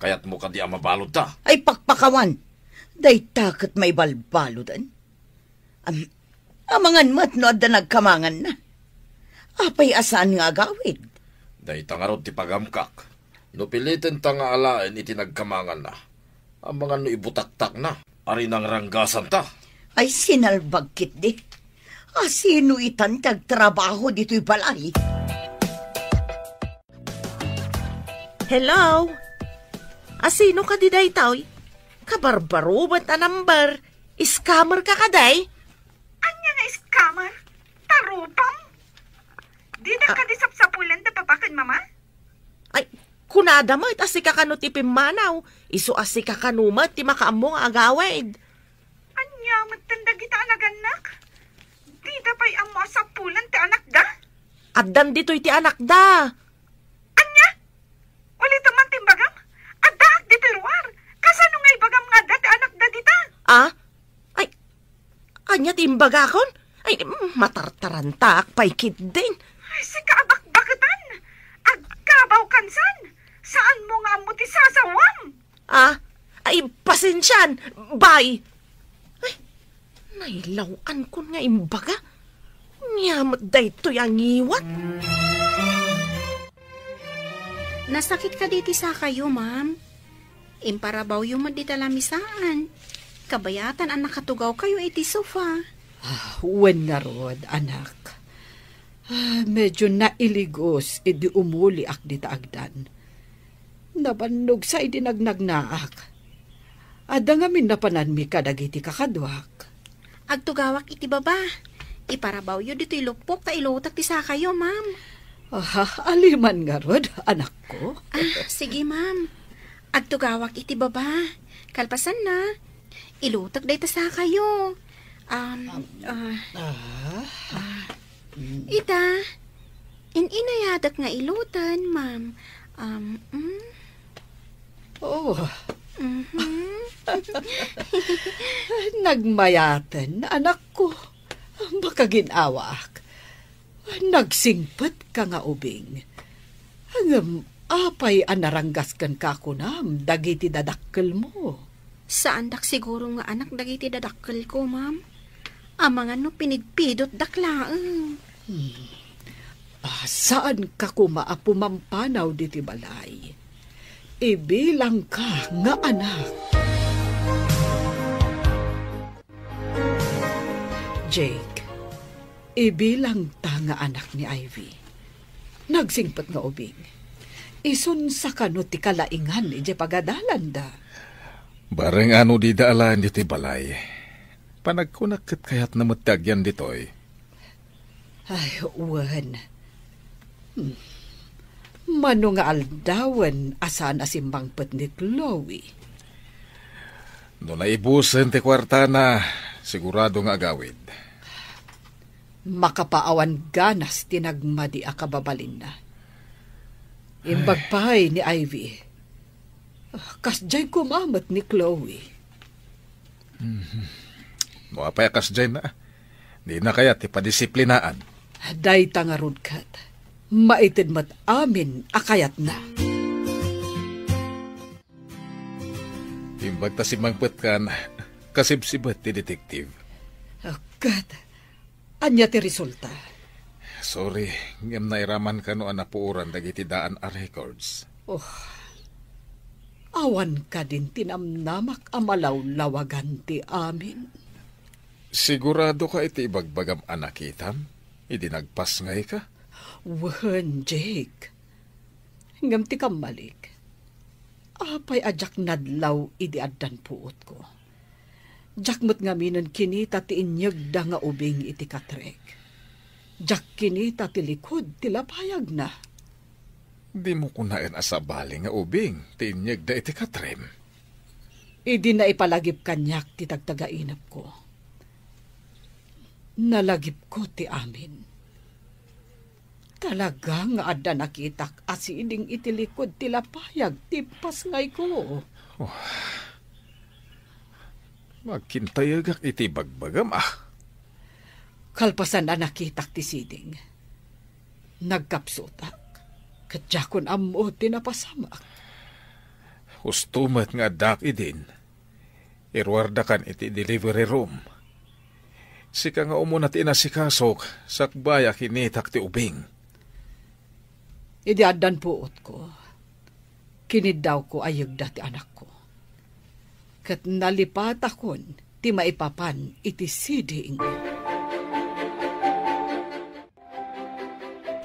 Kayatmo kadi a mabaludta? Ay, pakpakawan! Dayta ket maibalbaludan. Am-, amangan met no adda nagkamanganna. Apay a saan nga agawid? Dayta ngarud ti pagamkak. No pilitenta nga alaen iti nagkamanganna, amangan no ibutaktakna, ari nangranggasanta. Ay, sinalbag ketdi. Asino itan ti agtrabaho ditoy balay? Hello? Asino kadi daytoy? Kabarbaro met a number. Scammer ka kadi? Ania nga scammer? Tarupam? Dida Ah. kadi sapsapulan da papa ken mama? Ay, kunada met a sika kano ti pimmanaw. Isu a sika kano met ti makaammo nga agawid. Ania met dagita a nagannak? Dida pay ammo a sapulan ti anakda? Addan ditoy ti anakda. Ania? Ulitem man ti imbagam? Addaak ditoy ruar. Kasano nga ibagam nga adda ti anakda dita? Ah? Ay, ania ti imbagakon? Ay, mm, matartarantaak pay ketdin. Ay, sika a bakbaketan. Agkabaw kansan. Saanmo nga ammo ti sasawam? Ah? Ay, pasensian. Bye. Ay, nailaw-ankon nga imbaga. Ania met daytoy a ngiwat? Nasakit kadi ti sakayo, ma'am? Imparabawyo met dita lamisaan. Kabayatan a nakatugawkayo iti sofa. Ah, wen ngarud, anak. Ah, medyo nailigos idi umuliak dita agdan. Nabannog sa idi nagnagnaak. Adda ngamin napananmi kadagiti kakaduak. Agtugawak iti baba. Iparabawyo ditoy lupok ta ilutek ti sakayo, ma'am. Ah, aliman ngarud, anakko. Ah, sige, ma'am. Agtugawak iti baba. Kalpasanna, ilutek dayta sakayo. Um, ah, Ah. ah, ita, in-inayadak nga ilutan, ma'am. Um, mm. Oh. Mhm. Nagmayaten, anakko. Makagin-awaak. Nagsingpet ka nga ubing. Ngem apay a naranggas kenka kunam dagiti dadakkelmo? Saandak siguro nga anak dagiti dadakkelko, ma'am. Amangan no pinidpidotdak laeng. Hmm. Ah, saanka koma a pumampanaw diti balay. Ibilangka nga anak. Jake, ibilangta nga anak ni Ivy. Nagsingpet nga ubing. Isun sa kano ti kalaingan idiay pagadalanda. Bareng ano dida alaen ditoy balay. Panagkunak ket kayatna met ti agyan ditoy. Ay, wen. Hmm. Mano nga aldawen a saan a simmangpet ni Chloe? No naibusen ti kuartana, sigurado nga agawid. Makapaawan ganas ti nagmadi a kababalinna. Imbag pay ni Ivy. Kasdiay koma met ni Chloe. Mhm. No apay a kasdiay na, dina kayat ti padisiplinaan. Dayta ngarud ket, maited met amin a kayatna. Imbag ta simmangpetkan, kasibsibet ti detective. Oh, ket, ania ti resulta? Sorry, ngem nairaman kano a napuoran dagiti daan a records. Oh, awan kadin ti namnamak a malawlawagan ti amin. Sigurado ka iti ibagbagam a nakitam idi nagpasngay ka? Wen, Jake. Ngem ti kammalik, apay a diak nadlaw idi addan puotko? Diak met ngaminen kinita ti inyegda nga ubing iti katrek. Diak kinita ti likud ti lapayagna. Dimo kunaen a sabali nga ubing ti inyegda iti katrem? Idi naipalagip kaniak ti tagtagainepko, nalagipko ti amin. Talaga nga adda nakitak a siding iti likud ti lapayag ti pasngayko. Oh. Agkintayegak iti bagbagam, ah. Kalpasan a nakitak ti siding, nagkapsutak. Ket diakon ammo ti napasamak. Husto met nga addaak idin. Iruardakan iti delivery room. Sika nga umuna ti inasikasok, sakbay a kinitak ti ubing. Idi addan puotko, kiniddawko a yegda ti anakko. Ket nalipatakon ti maipapan iti siding.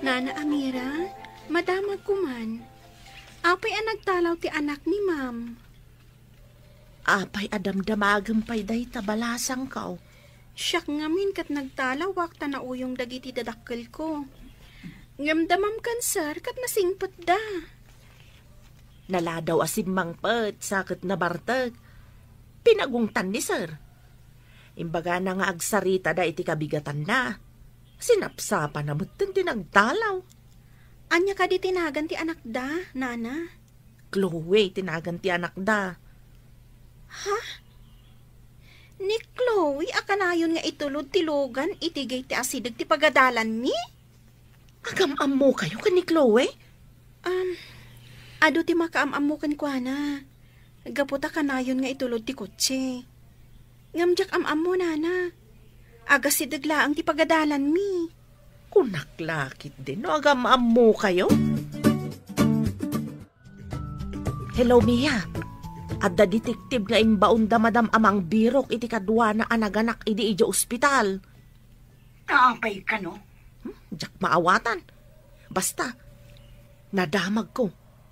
Nana Amira, madamagko man. Apay a nagtalaw ti anak ni Ma'am? Apay a damdamagem pay dayta balasangko? Siak ngamin ket nagtalawak ta nauyong dagiti dadakkelko. Ngem da Ma'am Cancer ket nasingpetda. Naladaw a simmangpet sa ket nabartek. Pinagungtan ni Sir. Imbagana nga agsaritada iti kabigatanna. Sinapsapana metten ti nagtalaw. Ania kadi ti nagan ti anakda, Nana? Chloe ti nagan ti anakda. Ha? Ni Chloe a kanayon nga itulod ti lugan iti gay ti asideg ti pagadalanmi? Agam-ammokayo ken ni Chloe? Um, adu ti makaam-ammo kenkuana. Gapu ta kanayon nga itulod ti kotse. Ngem diak am-ammo, Nana. Agasideg laeng ti pagadalanmi. Kunak la ketdin no agam-ammokayo. Hello, Mia. Adda detective nga imbaon da Madam a mangbirok iti kaduana a naganak idi idiay ospital. Apay kano? Hmm, diak maawatan. Basta, nadamagko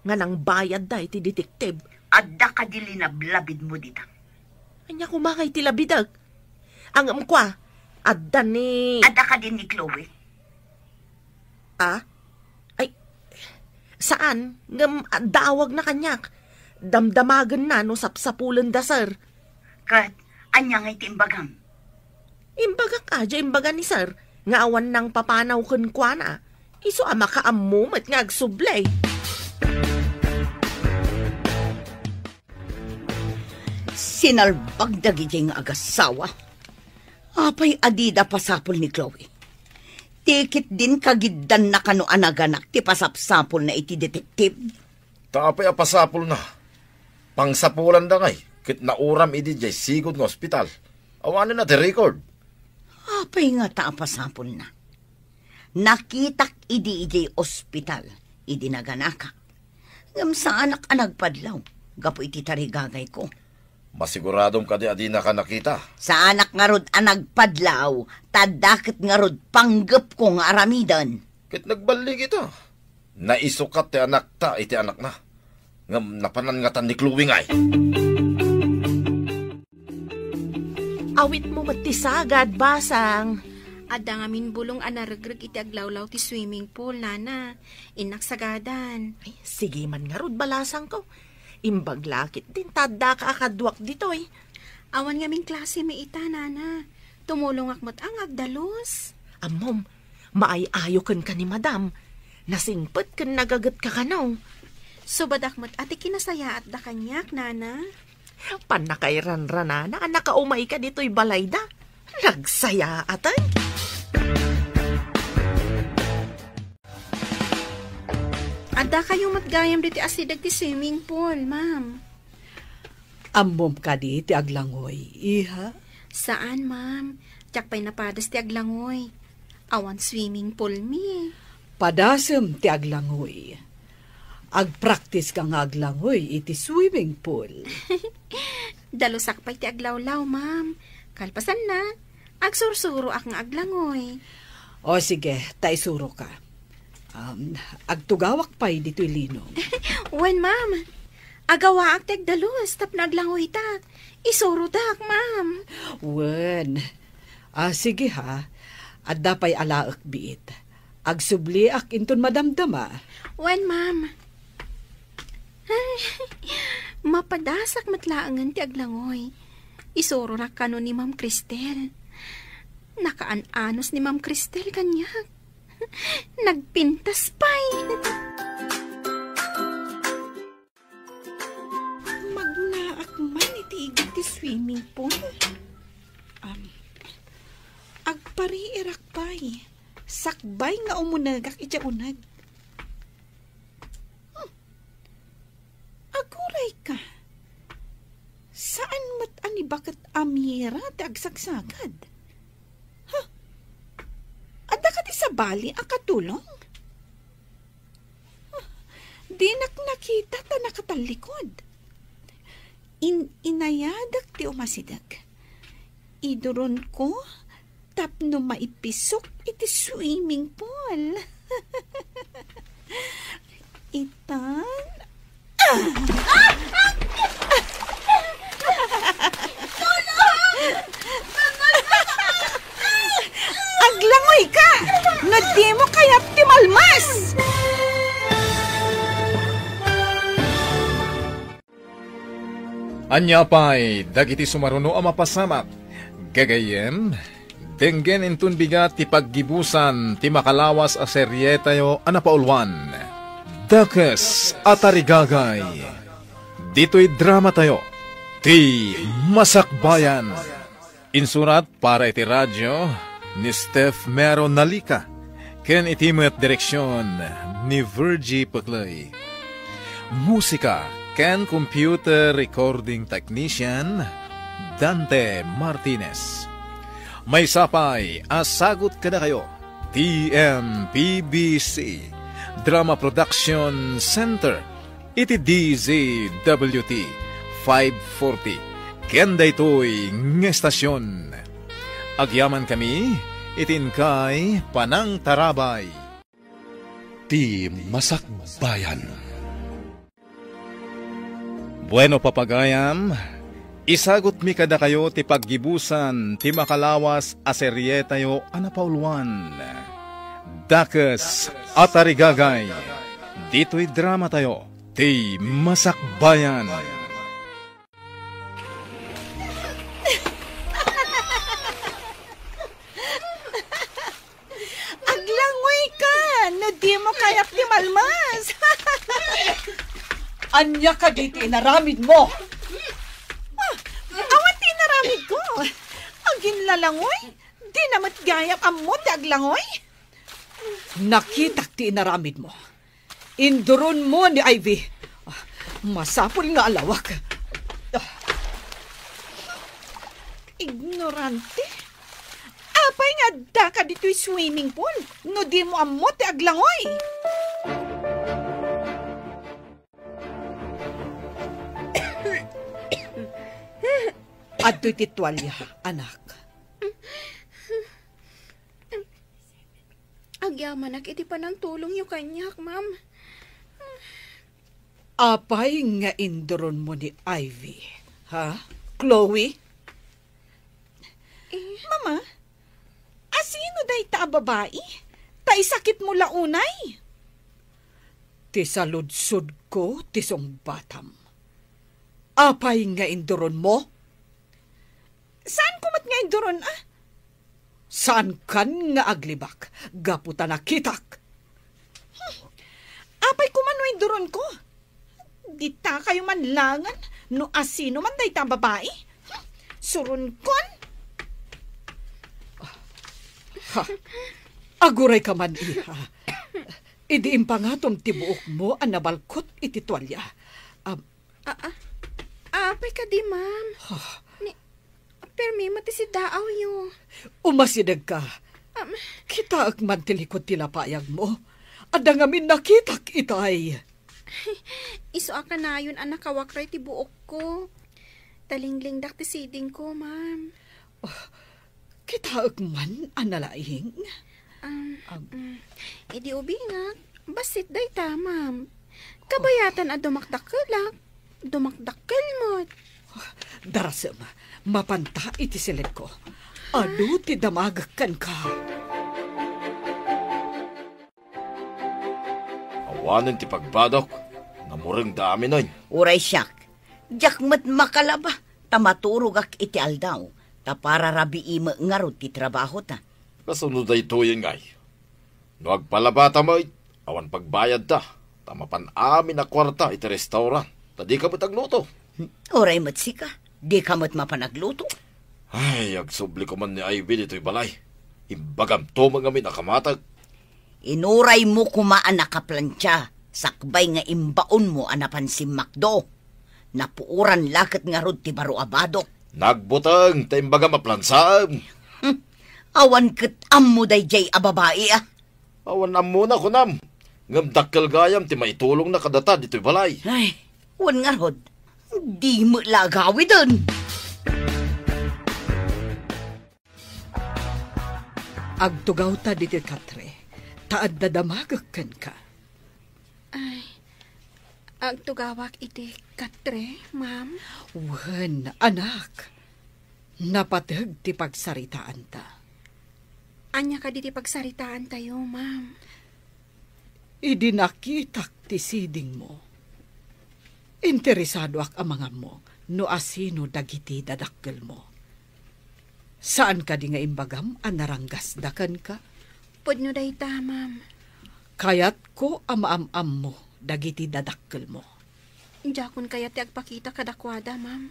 nga nangbayadda iti detective. Adda kadi linablabidmo dita? Ania koma nga iti labidek? Ngem kua, adda ni... Adda kadi ni Chloe? Ah? Ay, saan. Ngem adda awagna kaniak. Damdamagenna no sapsapulenda, sir. Ket ania nga iti imbagam? Imbagak a, diay imbaga ni sir, nga awan nangpapanaw kenkuana. Isu a makaammo met nga agsubli. Sinalbag dagiti nga agasawa. Apay a dida pasapul ni Chloe? Ti ketdin kagiddanna kano a naganak ti pasapsapulna iti detective? Ta apay a pasapulna? Pangsapulanda ngay, ket nauram idi diay sigud nga ospital. Awanen a ti record. Apay ngata a pasapulna? Nakitak idi idiay ospital, idi naganakak. Ngem saanak a nagpadlaw gapu iti tarigagayko. Masiguradom kadi a dinaka nakita? Saanak ngarud a nagpadlaw, ta adda ket ngarud panggepko nga aramiden. Ket nagballig ita. Naisukat ti anakta iti anakna. Ngem napanan ngatan ni Chloe ngay. Awitmo met ti sagad, basang. Adda ngamin bulong a naregreg iti aglawlaw ti swimming pool, Nana. Innak sagadan. Ay, sige man ngarud, balasangko. Imbag la ketdin ta addaka a kaduak ditoy. Awan ngamin klasemi ita, Nana. Tumulongak met a nga agdalus. Ammom, maay-ayo kenka ni Madam. Nasingpet ken nagagetka kano. Subadak met a ti kinasayaatda kaniak, Nana. Pannakairanranana a nakaumayka ditoy balayda. Nagsayaatay. Addakayo met gayam ditoy asideg ti swimming pool, ma'am. Ammom kadi ti aglangoy, iha? Saan, ma'am. Diak pay napadas ti aglangoy. Awan swimming pool mi. Padasem ti aglangoy. Agpraktiska nga aglangoy iti swimming pool. Dalusak pay ti aglawlaw, ma'am. Kalpasanna, agsursuroak nga aglangoy. O sige, ta isuroka. Um, agtugawak pay ditoy linom. Wen, ma'am. Agawaak ti agdalus tapno aglangoytak. Isurotak, ma'am. Wen. Ah, sige ha. Adda pay alaek biit. Agsubliak inton madamdama. Wen, ma'am. Ay, mapadasak met laengen ti aglangoy. Isuronak kano ni Ma'am Cristel. Nakaan-anos ni Ma'am Cristel kaniak. Nagpintas pay. Magnaak man iti igid ti swimming pool. Am, agpariirak pay. Sakbay nga umunegak idiay uneg. Era ti agsagsagad. Huh? Adda kadi sabali a katulong? Huh? Dinak nakita ta nakatallikod. In-, inayadak ti umasideg. Iduronko tapno maipisok iti swimming pool. Itan. Aglangoy ka! No dimo kayat ti malmas! Ania pay dagiti sumaruno a mapasamak? Gagayyem, denggen inton bigat ti paggibusan ti makalawas a serietayo a napauluan, Dakes a Tarigagay. Ditoy dramatayo, Ti Masakbayan. Insurat para iti radio ni Steph Mero Nalica, ken iti met direksion ni Virgie Peclay. Musika ken computer recording technician, Dante Martinez. Maysa pay a sagut kadakayo, T M P B C Drama Production Center, iti D Z W T five forty, ken daytoy nga estasion. Agyamankami iti inkay panangtarabay. Ti Masakbayan. Bueno, papagayam, isagutmi kadakayo ti paggibusan ti makalawas a serietayo a napauluan, Dakes a Tarigagay, ditoy dramatayo, Ti Masakbayan. Aglangoy ka no dimo kayat ti malmas. Ania kadi ti inaramidmo? Ah, awan ti inaramidko. Aginlalangoy, dina met gayam ammo ti aglangoy. Nakitak ti inaramidmo. Induronmo ni Ivy. Ah, masapul nga alawak. Ah. Ignorante. Apay nga addaka ditoy swimming pool no dimo ammo ti aglangoy? Adtoy ti tualia, anak. Agyamanak iti panangtulongyo kaniak, ma'am. Apay nga induronmo ni Ivy, ha, Chloe? Eh. Mama, asino dayta a babai? Ta isakitmo la unay? Ti saludsodko ti sungbatam. Apay nga induronmo? Saanko met nga induron, a? Saankan nga aglibak gapu ta nakitak. Hmm. Apay koma no induronko? Ditakayo man langen no asino man dayta a babai. Hmm. Suronkon. Ha. Agurayka man, iha. Idi impangatom ti buokmo a nabalkot iti tualia. Am- A, a, apay kadi, ma'am? Ha? Ni, permi met ti siddaawyo. Umasidegka. Am, Kitaek man ti likod ti lapayagmo. Adda ngamin nakitak itay. Isu a kanayon a nakawakray ti buokko. Talinglingdak ti sidingko, ma'am. Oh, Kitaek man a nalaing. Um, Ag- mm, idi ubingak, bassit dayta, ma'am. Kabayatan a dumakdakkelak, dumakdakkel met. Darasem, mapanta iti siledko. Adu ti damagek kenka. Awanen ti pagbadok, namurengda aminen. Uray siak, diak met makalaba, ta maturogak iti aldaw, ta para rabii met ngarud ti trabahota. Kasano daytoyen ngay? No agpalabata met, awan pagbayadta, ta mapan amin a kuarta iti restaurant, ta dika met agluto. Uray met sika, dika met mapan agluto. Ay, agsubli koman ni Ivy ditoy balay. Imbagamto met ngamin a kamateg. Inuraymo koma a nakaplantia, sakbay nga imbaonmo a napan simmakdo. Napuoran la ket ngarud ti baro a badok. Nagbuteng ta imbagam a plansaem. Hmm. Awan ket ammo daydiay a babai, a. Awan ammona, kunam. Ngem dakkel gayam ti maitulongna kadata ditoy balay. Ay, wen ngarud, di met la agawiden. Agtugawta ditoy katre, ta adda damagek kenka. Ay, agtugawak iti katre, ma'am? Wen, anak. Napateg ti pagsaritaanta. Ania kadi ti pagsaritaantayo, ma'am? Idi nakitak ti sidingmo, interesadoak a mangammong no asino dagiti dadakkelmo. Saan kadi nga imbagam a naranggasda kenka? Pudno dayta, ma'am. Kayatko a maam-ammo dagiti dadakkelmo. Diakon kayat ti agpakita kadakuada, ma'am.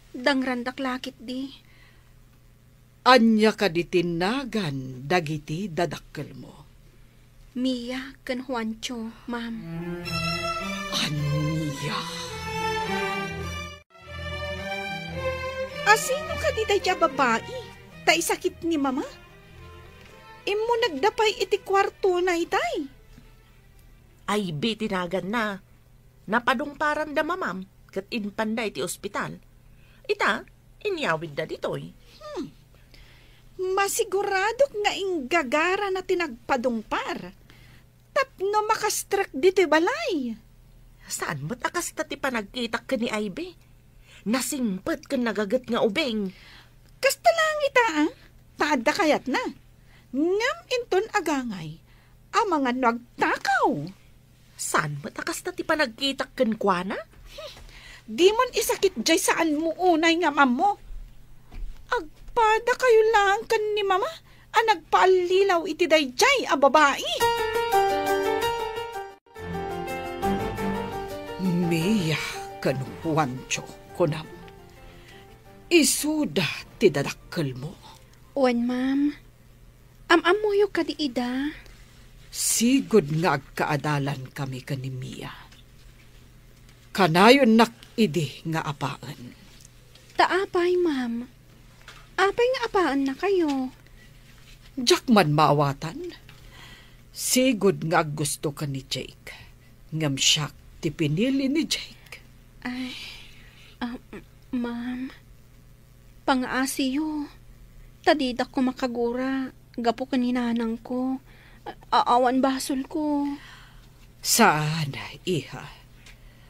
Dangrandak la ketdi. Ania kadi ti nagan dagiti dadakkelmo? Mia ken Juancho, ma'am. Ania? Asino kadi daydiay a babai ta isakit ni Mama? Immunegda pay iti kuartona itay. Ivy ti naganna. Napadungparanda Mamam ket impanda iti ospital. Ita, inyawidda ditoy. Hmm. Masiguradok nga inggagarana ti nagpadungpar tapno makastrek ditoy balay. Saan met a kasta ti panagkitak ken ni Ivy? Nasingpet ken nagaget nga ubing. Kasta laeng ita, a, ta adda kayatna. Ngem inton agangay, amangan no agtakaw. Saan met a kasta ti panagkitak kenkuana? Dimon isakit jay saanmo unay nga ammo. Agpadakayo laeng ken ni Mama a nagpaallilaw iti daydiay a babai. Mia ken Juancho, kunam. Isuda ti dadakkelmo. Wen, ma'am. Am-ammoyo kadi ida? Sigud nga agkaadalankami ken ni Mia. Kanayonnak idi nga apaen. Ta apay, ma'am? Apay nga apaennakayo? Diak man maawatan. Sigud nga aggusto ken ni Jake, ngem siak ti pinili ni Jake. Ay, ah, m-, ma'am, pangaasiyo, ta didak koma kagura gapu ken ni nanangko. A-, awan basolko. Saan, iha.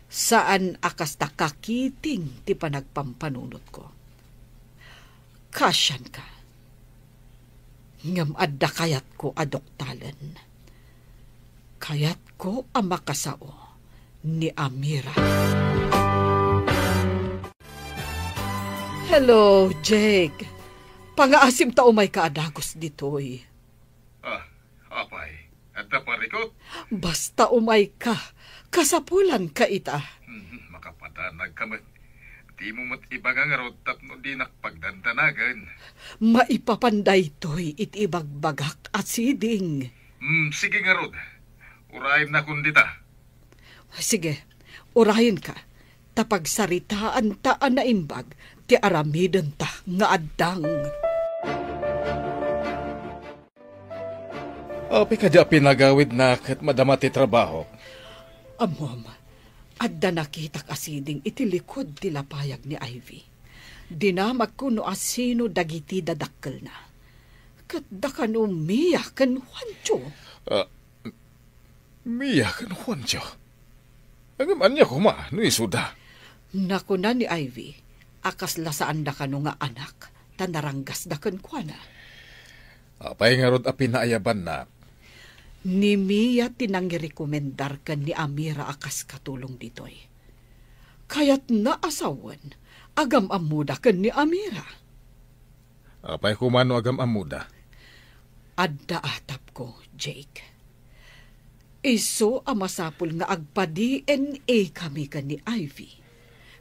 Saan a kasta kakiting ti panagpampanunotko. Kasianka. Ngem adda kayatko a duktalen. Kayatko a makasao ni Amira. Hello, Jake. Pangaasim ta umayka a dagus ditoy. Ah, apay, adda parikut? Basta umayka, kasapulanka ita. Hmm, makapadanagka met. Dimo met ibaga ngarud tapno dinak pagdandanagen. Maipapan daytoy iti ibagbagak a siding. Hmm, sige ngarud. Urayennakon dita. Sige, urayenka, ta pagsaritaanta a naimbag ti aramidenta nga addang. Apay kadi a pinagawidna ket madama ti trabahok? Ammom, adda nakitak a siding iti likud ti lapayag ni Ivy. Dinamagko no asino dagiti dadakkelna. Ket dakano Mia ken Juancho. Ah, Mia ken Juancho? Ngem ania koma no isuda? Nakuna ni Ivy a kasla saanda kano nga anak ta naranggasda kenkuana. Apay ngarud a pinaayabannak? Ni Mia ti nangirekomendar ken ni Amira a kas katulong ditoy. Kayatna a sawen, agam-ammoda ken ni Amira. Apay koma no agam-ammoda? Adda atapko, Jake. Isu a masapul nga agpa-D N A kami ken ni Ivy.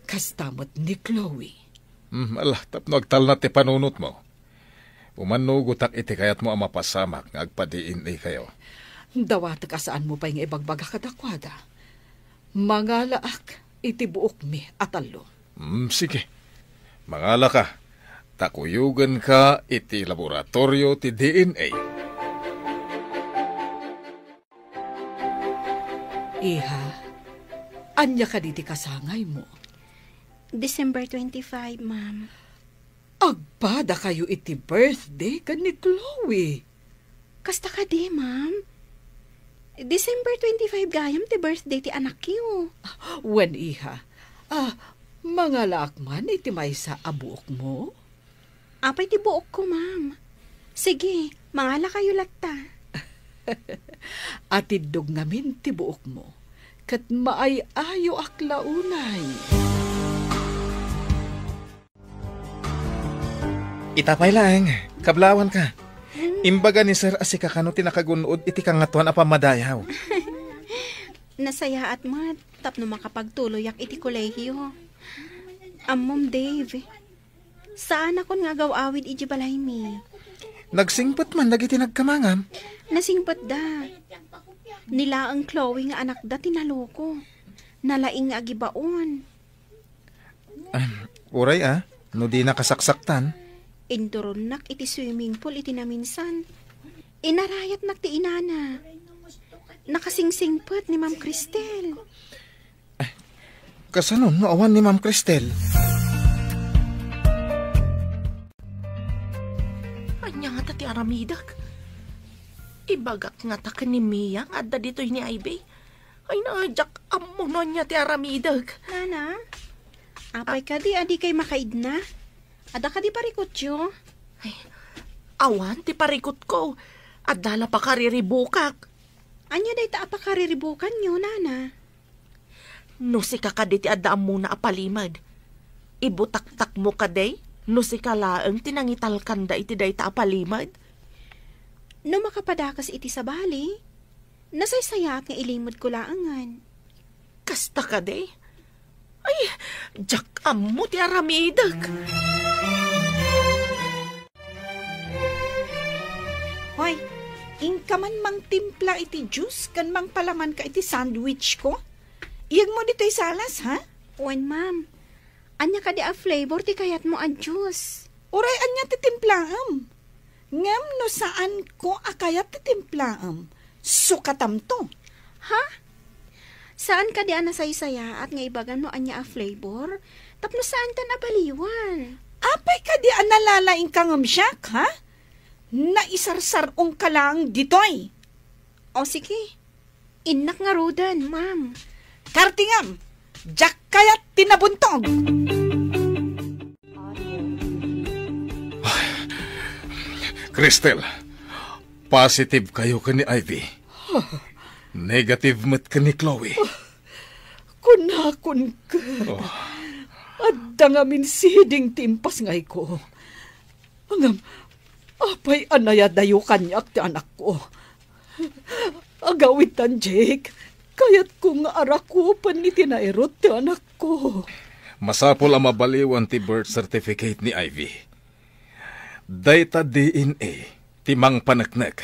Kasta met ni Chloe. Hmm, ala, tapno agtalna ti panunotmo. Umannugotak iti kayatmo a mapasamak nga agpa-D N A kayo. Dawatek a saanmo pay nga ibagbaga kadakuada. Mangalaak iti buokmi a tallo. Hmm, sige. Mangalaka, ta kuyogenka iti laboratorio ti D N A. Iha, ania kadi ti kasangaymo? December twenty-five, ma'am. Agpadakayo iti birthday ken ni Chloe. Kasta kadi, ma'am? December twenty-five gayam ti birthday ti anakyo. Wen, iha. Ah, mangalaak man iti maysa a buokmo? Apay ti buokko, ma'am? Sige, mangalakayo latta. Atiddog ngamin ti buokmo, ket maay-ayoak la unay. Ita pay laeng, kablawanka. Hmm. Imbaga ni Sir a sika kano ti nakagun-od iti Kangatoan a Pammadayaw. Nasayaat met tapno makapagtuloyak iti kolehiyo. Ammom, Dave, saanakon nga agaw-awid idiay balaymi. Nagsingpet man dagiti nagkamangam? Nasingpetda. Ni laeng Chloe nga anakda ti naloko. Nalaing nga agibaon. Ah, uray a, no di nakasaksaktan. Inturonnak iti swimming pool iti naminsan. Inarayatnak ti inana. Nakasingsingpet ni Ma'am Cristel. Kasano no awan ni Ma'am Cristel? Ania ngata ti aramidek? Ibagak ngata ken ni Mia nga adda ditoy ni Ivy. Ay, na, diak ammo no ania ti aramidek. Nana, apay kadi a dikay makaidna? Adda kadi parikutyo? Ay, awan ti parikutko. Adda la pakariribukak. Ania dayta a pakariribukanyo, Nana? No sika kadi ti adda ammona a palimed, ibutaktakmo kadi no sika laeng ti nangitalkanda iti dayta a palimed? No makapadakes iti sabali, nasaysayaat nga ilimedko laengen. Kasta kadi? Ay, diak ammo ti aramidek. Hoy, inka man mangtimpla iti juice ken mangpalamanka iti sandwich ko? Iyegmo ditoy salas, ha? Wen, ma'am. Ania kadi a flavor ti kayatmo a juice? Uray ania ti timplaem? Ngem no saanko a kayat ti timplaem, sukatamto. Ha? Saan kadi a nasaysayaat nga ibagam no ania a flavor? Tapno saantan a baliwan. Apay kadi a nalalaingka ngem siak, ha? Naisarsar-ongka laeng ditoy. O, sige. Innak ngaruden, ma'am. Kartingam! Diak kayat ti nabuntog! Cristel, positive kayo ken ni Ivy. Negative met ken ni Chloe. Kunakon ket, Oh. adda ngamin siding ti impasngayko. Ngem, apay a nayadayo kaniak ti anakko? Agawidtan, Jake. Kayatko nga arakupen iti nairut ti anakko. Masapul a mabaliwan ti birth certificate ni Ivy. Dayta D N A ti mangpaneknek.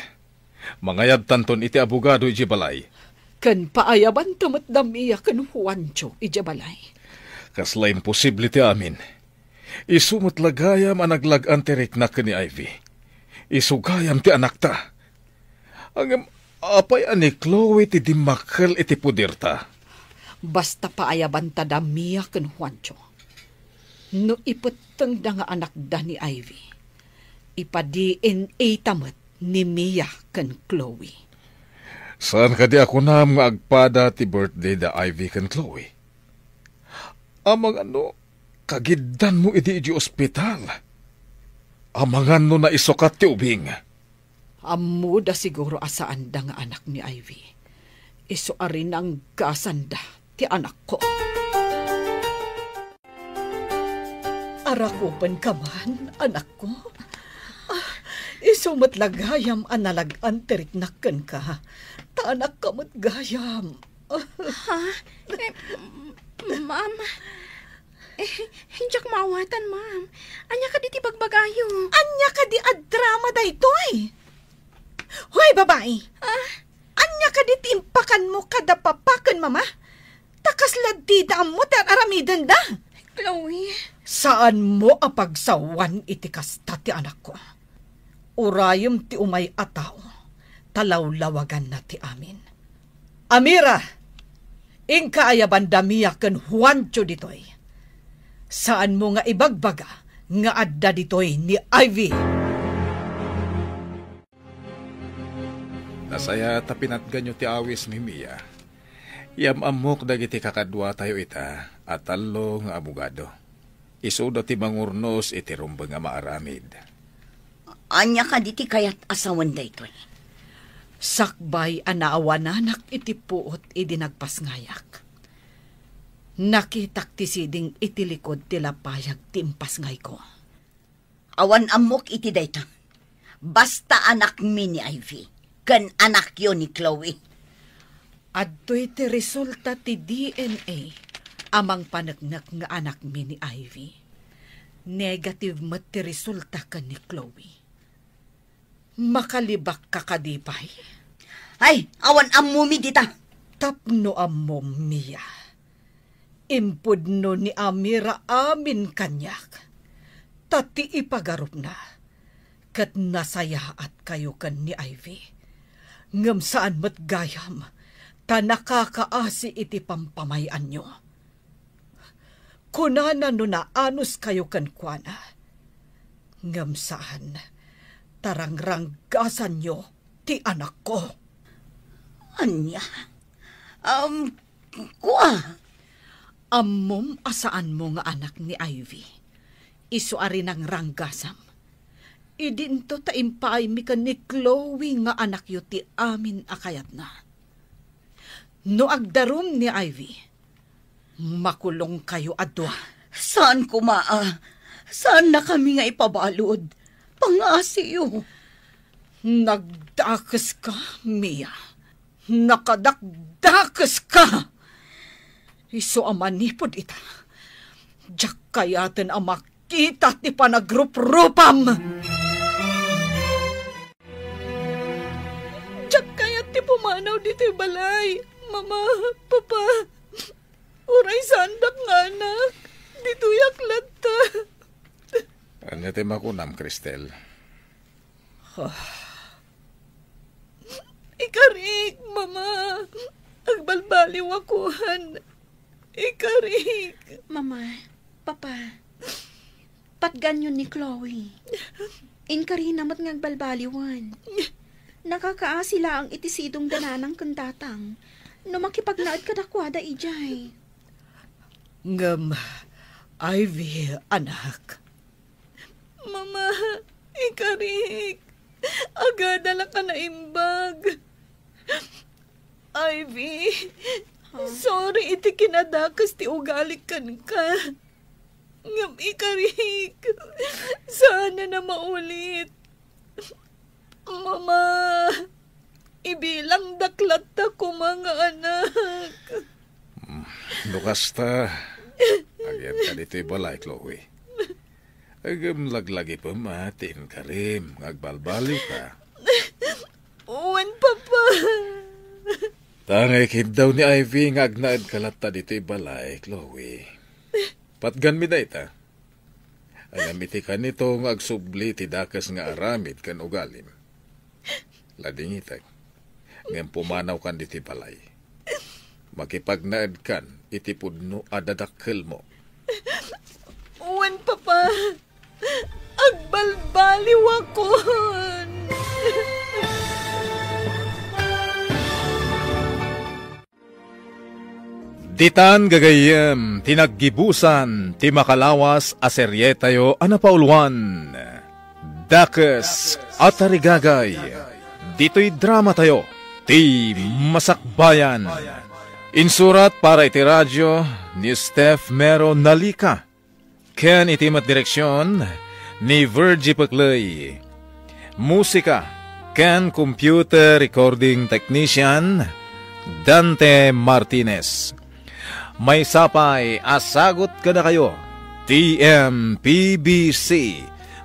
Mangayabtanton iti abogado idiay balay. Ken paayabanta met da Mia ken Juancho idiay balay. Kasla imposible ti amin. Isu met la gayam a naglag-an ti rikna ken ni Ivy. Isu gayam ti anakta. Ngem apay a ni Chloe ti dimmakkel iti poderta? Basta paayabanta da Mia ken Juancho. No ipettengda nga anakda ni Ivy, ipa-D N A ta met ni Mia ken Chloe. Saan kadi a kunam nga agpada ti birthday da Ivy ken Chloe? Amangan no kagiddanmo idi idiay ospital? Amangan no naisukat ti ubing? Ammoda siguro a saanda nga anak ni Ivy. Isu a rinanggasanda ti anakko. Arakupenka man, anakko? Ah, isu met la gayam a nalag-an ti riknak kenka. Ta anakka met gayam. Ha? Eh, m-, ma'am? Eh, diak maawatan, ma'am. Ania kadi ti bagbagayo? Ania kadi a drama daytoy? Hoy, babai! Ah? Ania kadi ti impakanmo kada papa ken mama? Ta kasla dida ammo ti ar-aramidenda. Chloe. Saanmo a pagsawan iti kasta ti anakko. Urayem ti umay a tao, ta lawlawaganna ti amin. Amira, inka ayabanda Mia ken Juancho ditoy. Saanmo nga ibagbaga nga adda ditoy ni Ivy. Nasayaat a pinatganyo ti awis, Mimia. Yam-ammok dagiti kakaduatayo ita a tallo nga abogado. Isuda ti mangurnos iti rumbeng a maaramid. Ania kadi ti kayat a sawen daytoy? Sakbay a naawananak iti puot idi nagpasngayak, nakitak ti siding iti likod ti lapayag ti impasngayko. Awan ammok iti dayta. Basta anakmi ni Ivy, ken anakyo ni Chloe. Adtoy ti resulta ti D N A a mangpaneknek nga anakmi ni Ivy. Negative met ti resulta ken ni Chloe. Makalibakka kadi pay? Ay, awan ammomi dita. Tapno ammom, Mia. Impudno ni Amira amin kaniak. Ta ti ipagarupna, ket nasayaatkayo ken ni Ivy. Ngem saan met gayam, ta nakakaasi iti pampamay-anyo. Kunana no naanuskayo kenkuana. Ngem saan, ta rangranggasanyo ti anakko. Ania? Um, kua? Ammom a saanmo nga anak ni Ivy. Isu a rinangranggasam. Idinto ta impaaymi ken ni Chloe nga anakyo ti amin a kayatna. No agdarum ni Ivy, makulongkayo a dua. Saan koma a. Saannakami nga ipabalud. Pangngasiyo. Nagdakeska, Mia. Nakadakdakeska! Isu a manipud ita, diak kayaten a mak- kita ti panagruprupam. Diak kayat ti pumanaw ditoy balay. Mama, Papa, uray saandak nga anak, ditoyak latta. Ania ti makunam, Cristel? Ah. Ikarik, Mama. Agbalbaliwakan. Ikarik. Mama, Papa, patganyo ni Chloe. Inkarina met nga agbalbaliwan. Nakakaasi laeng iti sidong da nanang ken tatang no makipagnaed kadakuada idiay. Ngem, Ivy, anak. Mama, ikarik. Agadalak a naimbag. Ivy, sorry iti kinadakes ti ugalik kenka. Ngem ikarik, saan a maulit. Mama, ibilangdak latta koma nga anak. Mm, no kasta, agyemka ditoy balay, Chloe. Ngem laglagipem a ti inkarim nga agbalbaliwka. Wen, Papa. Ta nga ikiddaw ni Ivy nga agnaedka latta ditoy balay, Chloe. Patganmi dayta. Ngem iti kanito nga agsubli ti dakes nga aramid ken ugalim. Ladingitek, ngem pumanawkan ditoy balay. Makipagnaedkan iti pudno a dadakkelmo. Wen, Papa, agbalbaliwakon. Ditan gagayyem ti naggibusan ti makalawas a serietayo a napauluan, Dakes a Tarigagay. Ditoy dramatayo, ti Masakbayan. Insurat para iti radio ni Steph Mero Nalica. Ken iti met direksion ni Virgie Pecley. Musika ken computer recording technician, Dante Martinez. Maysa pay a sagut kadakayo, T M P B C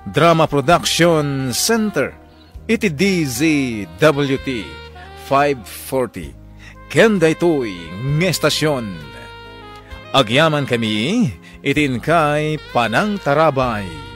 Drama Production Center. Iti D Z W T five forty ken daytoy nga estasion. Agyamankami iti inkay panangtarabay.